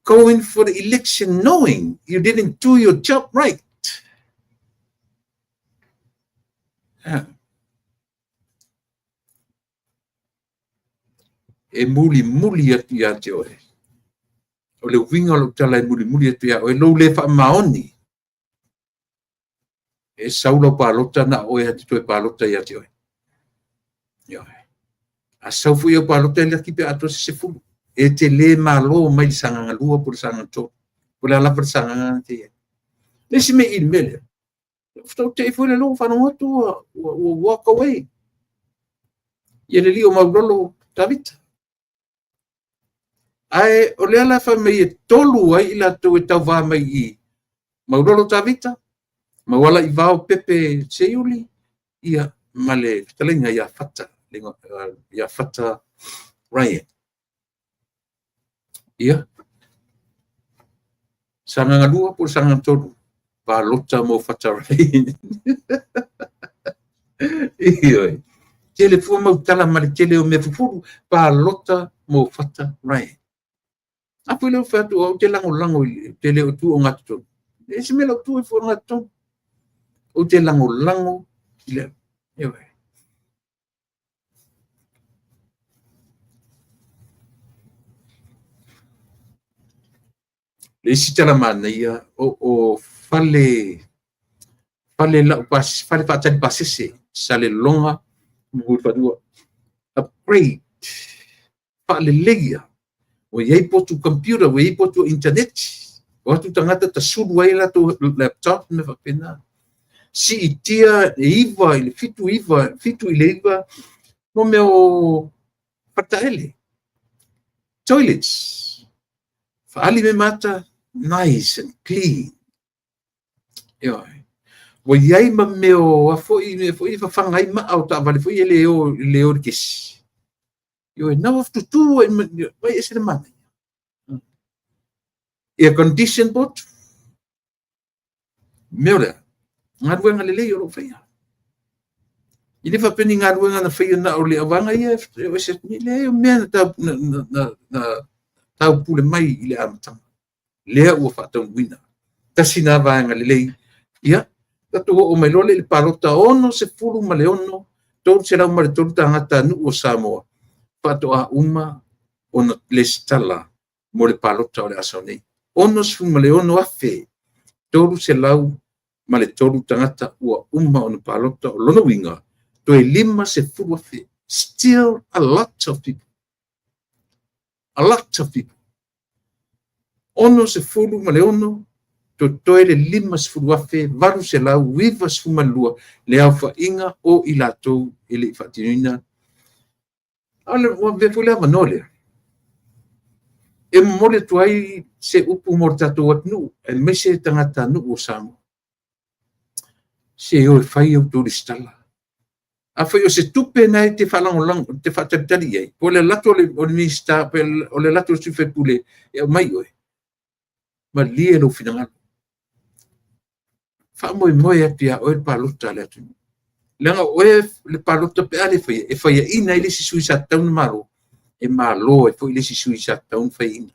going for the election knowing you didn't do your job right? E mulimuli atu ia te oe. O le uiga o lau tala e mulimuli atu ia oe, lou le faamaoni. E sau lau palota na o oe e te toe palota ia te oe. Ioe. A sau foi au palota e laki pe atoa se 10. E te le malo mai le Sagaga 2 po o le Sagaga 3. Po o le a lava le Sagaga na te i ai. Le isi mea i le mea lea, faatoa tei foi le ua faalogo atu ua walk away. Ia le alii o Maulolo Tavita. Ae o lea la fai mai e 3 ai i latou e tauva mai i Maulolo Tavita, Maualaivao Pepe Seiuli, ia ma le fetalaiga ia Fata, ia Fata Ryan. Ia, Sagaga 2 po o Sagaga 3, palota mo Fata Ryan. Ioe. Tele fua mau tala ma le tele o mea fufulu, palota mo Fata Ryan. A foi lea ua fai atu, ou te lagolago i le tele o tu o gatotonu. E ese mea lau tu e fua o gatotonu. Ou te lagolago i le... Ioe. Le isi tala manaia, o fale fale lau pas, fale faatali pasese, Salelologa ma Mulifanua. Upgrade, faaleleia. Ua i ai potu computer, ua i ai potu internet. O atu tagata tasulu ai latou laptop ma faapena. Siitia e 9 i le 7, 7 i le 9 mo mea o faletaele, toilets, faaali mea ma ata, nice and clean. Ioe. Ua i ai ma mea o a foi mea foi e fafaga ai maa o taavale foi e le o i le kesi. Ioe, na ua tutu ai vai ese le manaia. Air condition potu. Mea o lea, galuega lelei o lo o faia. E le faapea ni galuega na faia na o le auvaega ia e o ese atu nei. Leai, o mea na taupule mai i le amataga. Lea ua faataunuuina. Tasi lena vaega lelei. Ia, tatou oo mai loa lea i le palota 66, 303 tagatanuu o Samoa faatoa uma ona lesitala mo le palota o le a sau nei. 66,303 tagata ua uma ona palota. O lona uiga, toe 50,000. Still a lot of people. A lot of people. 66, totoe le 50,892 le aofaiga o i latou e le i faatinoina. Ua avea foi le avanoa lea e momoli atu ai se upu mo le tatou atunuu, aemaise tagatanuu o Samoa. Se o e fai a outou resitala. Afai o se tupe lena e te faalagolago, te faatalitali i ai, po o le alu atu o le Minisita, po o le alu atu o le sui usufono e aumai oe, malie lou finagalo. Faamoemoe atu ia oe le palota a le atunuu. Leaga o oe le palota pe a le faia, e faiaina ai le isi sui sa tatau ona malo, e malo ai foi le isi sui sa tatau ona faiaina.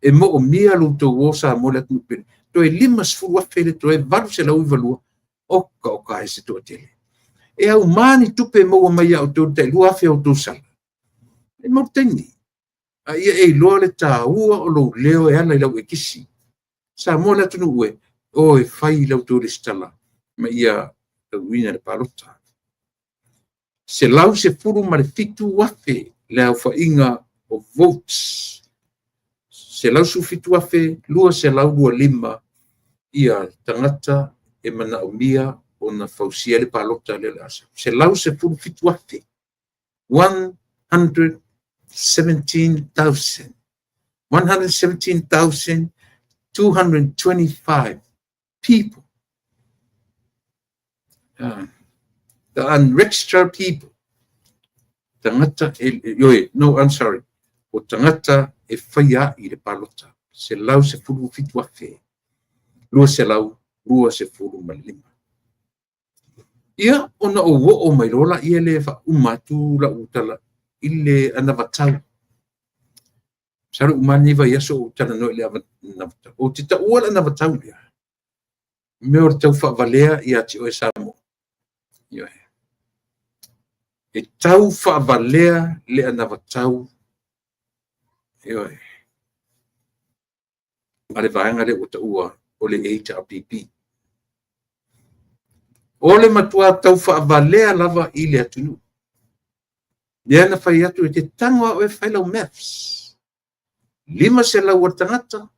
E moomia lo outou o Samoa le atunuu pele. Toe 50,000 le toe 892, oka oka e se toatele. E auma ni tupe e maua mai ia outou tai 2,000 o outou sala, e mau taimi. A ia e iloa le taua o lou leo e ala i lau ekisi. Samoa le atunuu e, o e fai la outou resitala ma ia taunuuina le palota. 117,000 le aofaiga o votes. 117,225 ia tagata e manaomia ona fausia le palota lea o le a sau. 117,000. 117,000. 117,225 people. The unregistered people. Tagata e, ioe, no, I'm sorry. O tagata e faia i le palota. 117,000. 225. Ia, ona ou oo mai loa laia lea e faauma atu lau tala i le anavatau. Masalo uma lenei vaiaso o ou talanoa i le anavatau. Ou te taua le anavatau lea, mea o le tau faavalea ia te oe Samoa. Ioe. E tau faavalea le anavatau, ioe, a le vaega lea ua taua o le HRPP. O le matua tau faavalea lava i le atunuu. Lea na fai atu e te tago lava oe fai lau maths. 500 o le tagata,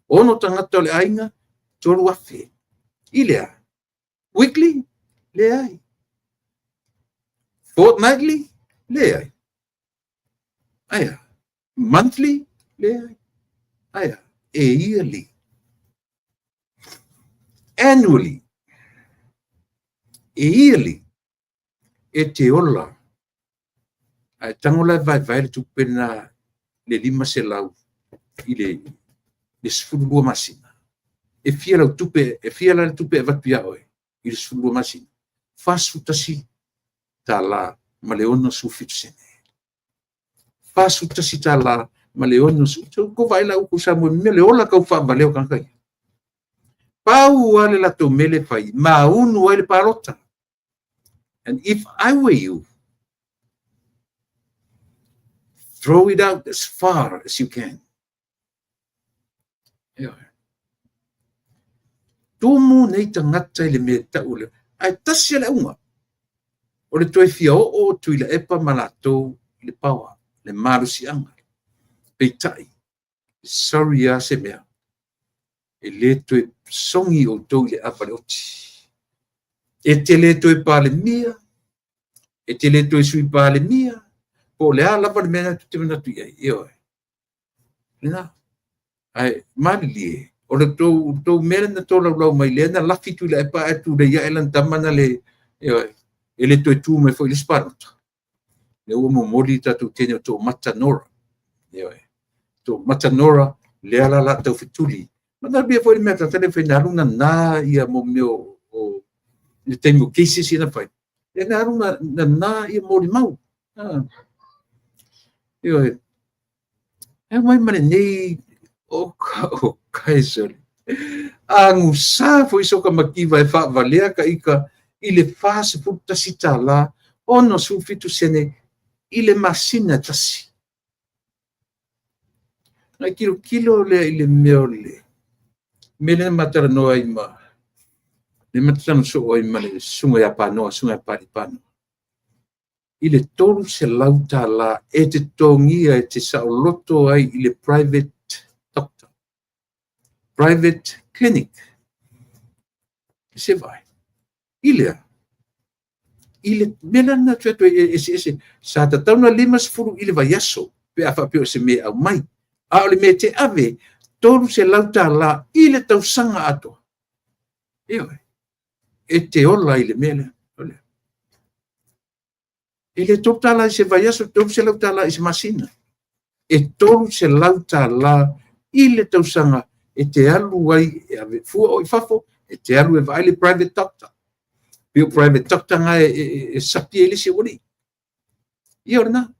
6 tagata o le aiga, 3,000. I le a? Weekly? Leai. Fortnightly? Leai. Aia. Monthly? Leai. Aia. E yearly. Annually. E yearly. E te ola. Ae tago la e vaevae le tupe lena le 500 i le 12 masina. E fia lau tupe, e fia la le tupe e avatu ia oe i le 12 masina? $41 ma le 67 sene. $41 ma le 60. Ko vaai la upu Samoa mea le ola tau faavalea o tagata ia. Pau lava le latou mea le fai, maunu ai le palota. And if I were you, throw it out as far as you can. Ioe. Tumu nei tagata i le mea tau le. Ae tasi le auga. O le toe fia oo o Tuilaepa ma latou i le power, le malosiaga. Peitai, sorry lava se mea, e le toe sogi outou i le ava le oti. E te le toe Palemia, e te le toe Sui Palemia, po o le a lava le mea lena e te manatu i ai, ioe. Lena. Ae malilie, o le tou mea lea na tolaulau mai lea na lafi Tuilaepa ae tulei ae lana tama na le, ioe, e le toe tu mai foi i le isi palota. Lea ua momoli le tatou teine o Toomata Nora. Ioe. Toomata Nora, lea la la taufetuli. Manaia foi le mea tagata le fai na alu nana ia mo mea o le taimi o cases ia na fai. Lea na alu nana ia molimau. Ioe. E mai ma lenei o o kaisole. Agusa foi soka mativa e faavalea ka ika i le $41.67 i le masina e tasi. Na tilotilo lea i le mea o le mea lea na ma talanoa ai ma le ma talanoa soo ai ma le susuga ia Panoa, susuga ia Papalii Panoa, i le $300 e te totogia e te saoloto ai i le private doctor, private clinic. Se vaai, i le a? I le mea lea na fai atu ai e eseese, sa tatau na 50 i le vaiaso pe a faapea o se mea e aumai. A o le mea e te ave, $300 i le tausaga atoa. Ioe. E te ola i le mea lea. E le $3 i se vaiaso, $300 i se masina. E $300 i le tausaga e te alu ai e ave fua oe i fafo, e te alu e vaai le private doctor. Pei o private doctor na e sapi ai le isi aualii. Ia o lena.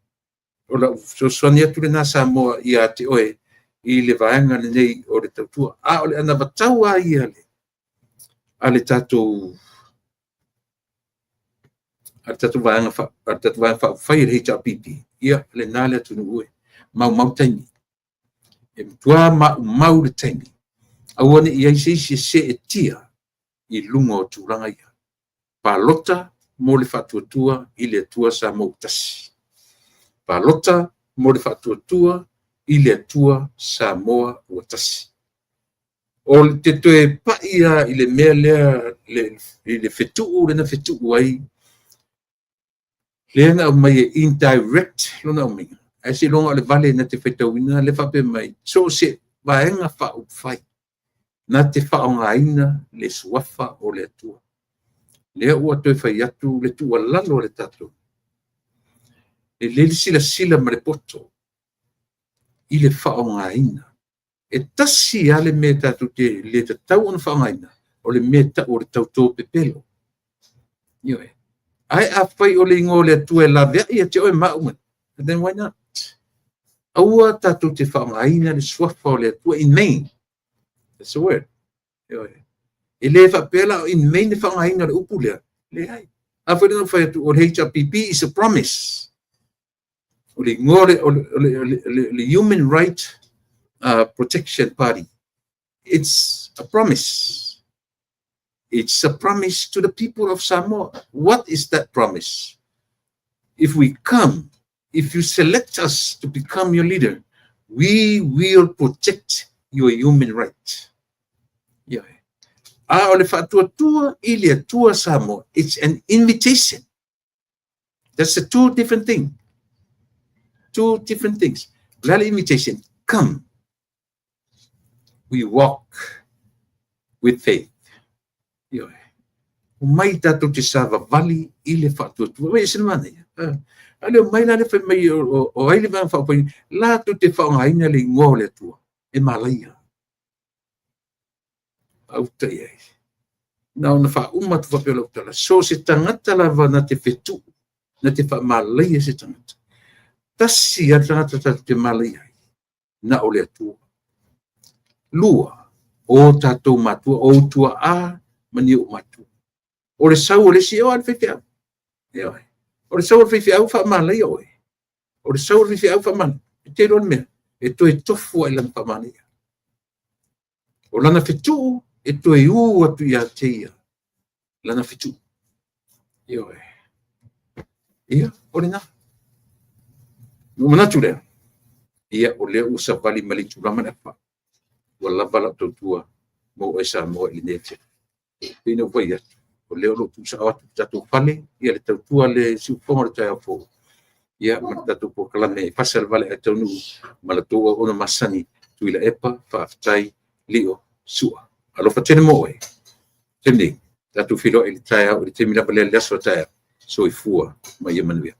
O lau fesoasoani atu lena Samoa ia te oe i le vaega lenei o le tautua. A o le anavatau lava ia a le tatou Vaega Faaupufai le HRPP, ia lena le atunuu e maumau taimi. E matua maumau le taimi. Aua ne i i ai se isi e seetia i luga o tulaga ia. Palota mo le Faatuatua i le Atua Samoa ua Tasi. Palota mo le Faatuatua i le Atua Samoa ua Tasi. O te toe pai lava i le mea lea, i le fetuu lea na fetuu ai, lea na aumai e indirect lona aumaiga, ae seiloga o le vale na te faitauina lea faapea mai, so o se Vaega Faaupufai na te faaaogaina le suafa o le Atua. Lea ua toe fai atu le tuualalo a le tatou, lelei le silasila ma le poto i le faaaogaina. E tasi lava le mea tatou te le tatau ona faaaogaina, o le mea e tau o le tauto pepelo. Ioe. Ae afai o le igoa o le Atua e laveai ia te oe ma au, then why not? Aua tatou te faaaogaina le suafa o le Atua in vain. That's the word. Ioe. E le faapea la in vain le faaaogaina o le upu lea. Leai. A foi lea na fai atu o le HRPP is a promise. O le igoa o le Human Right Protection Party. It's a promise. It's a promise to the people of Samoa. What is that promise? If we come, if you select us to become your leader, we will protect your human right. Yeah. A o le Faatuatua i le Atua Samoa, it's an invitation. That's the two different things. Two different things. Le invitation, come. We walk with faith. Ioe. Omai tatou te savavali i le faatuatua. Ua ese le manaia. A le omai la le fai mai o ai le Vaega Faaupufai, latou te faaaogaina le igoa o le Atua. E malaia. Auta i ai. Na ona faauma atu faapea lau tala. So se tagata lava na te fetuu, na te faamalaia se tagata. Tasi a le tagata tatou te malaia ai, na o le Atua. Lua, o tatou matua, o utuaa ma ni ou matua. O le sau o le isi, o a le faifeau. Ioe. O le sau o le faifeau faamalaia oe. O le sau o le faifeau faamalaia. E te iloa le mea, e toe tofu ai lana faamalaia. O lana fetuu, e toe u atu ia te ia. Lana fetuu. Ioe. Ia, o lena. No manatu lea. Ia, o lea ua savali ma le itula ma le afa. Ua lava lau tautua mo oe Samoa i lenei afiafi. Pei na ua fai atu. O lea o lo o tuusao atu i le tatou fale le tautua a le siufofoga o le taeao fou, ia ma le tatou polokalame e fasa le vale ae taunuu ma la outou auauna masani, Tuilaepa Faafetai Lio Sua. Alofa tele mo oe. Tatou feiloai i le taeao i le taimi lava lea i le aso a taeao. Soifua ma ia manuia.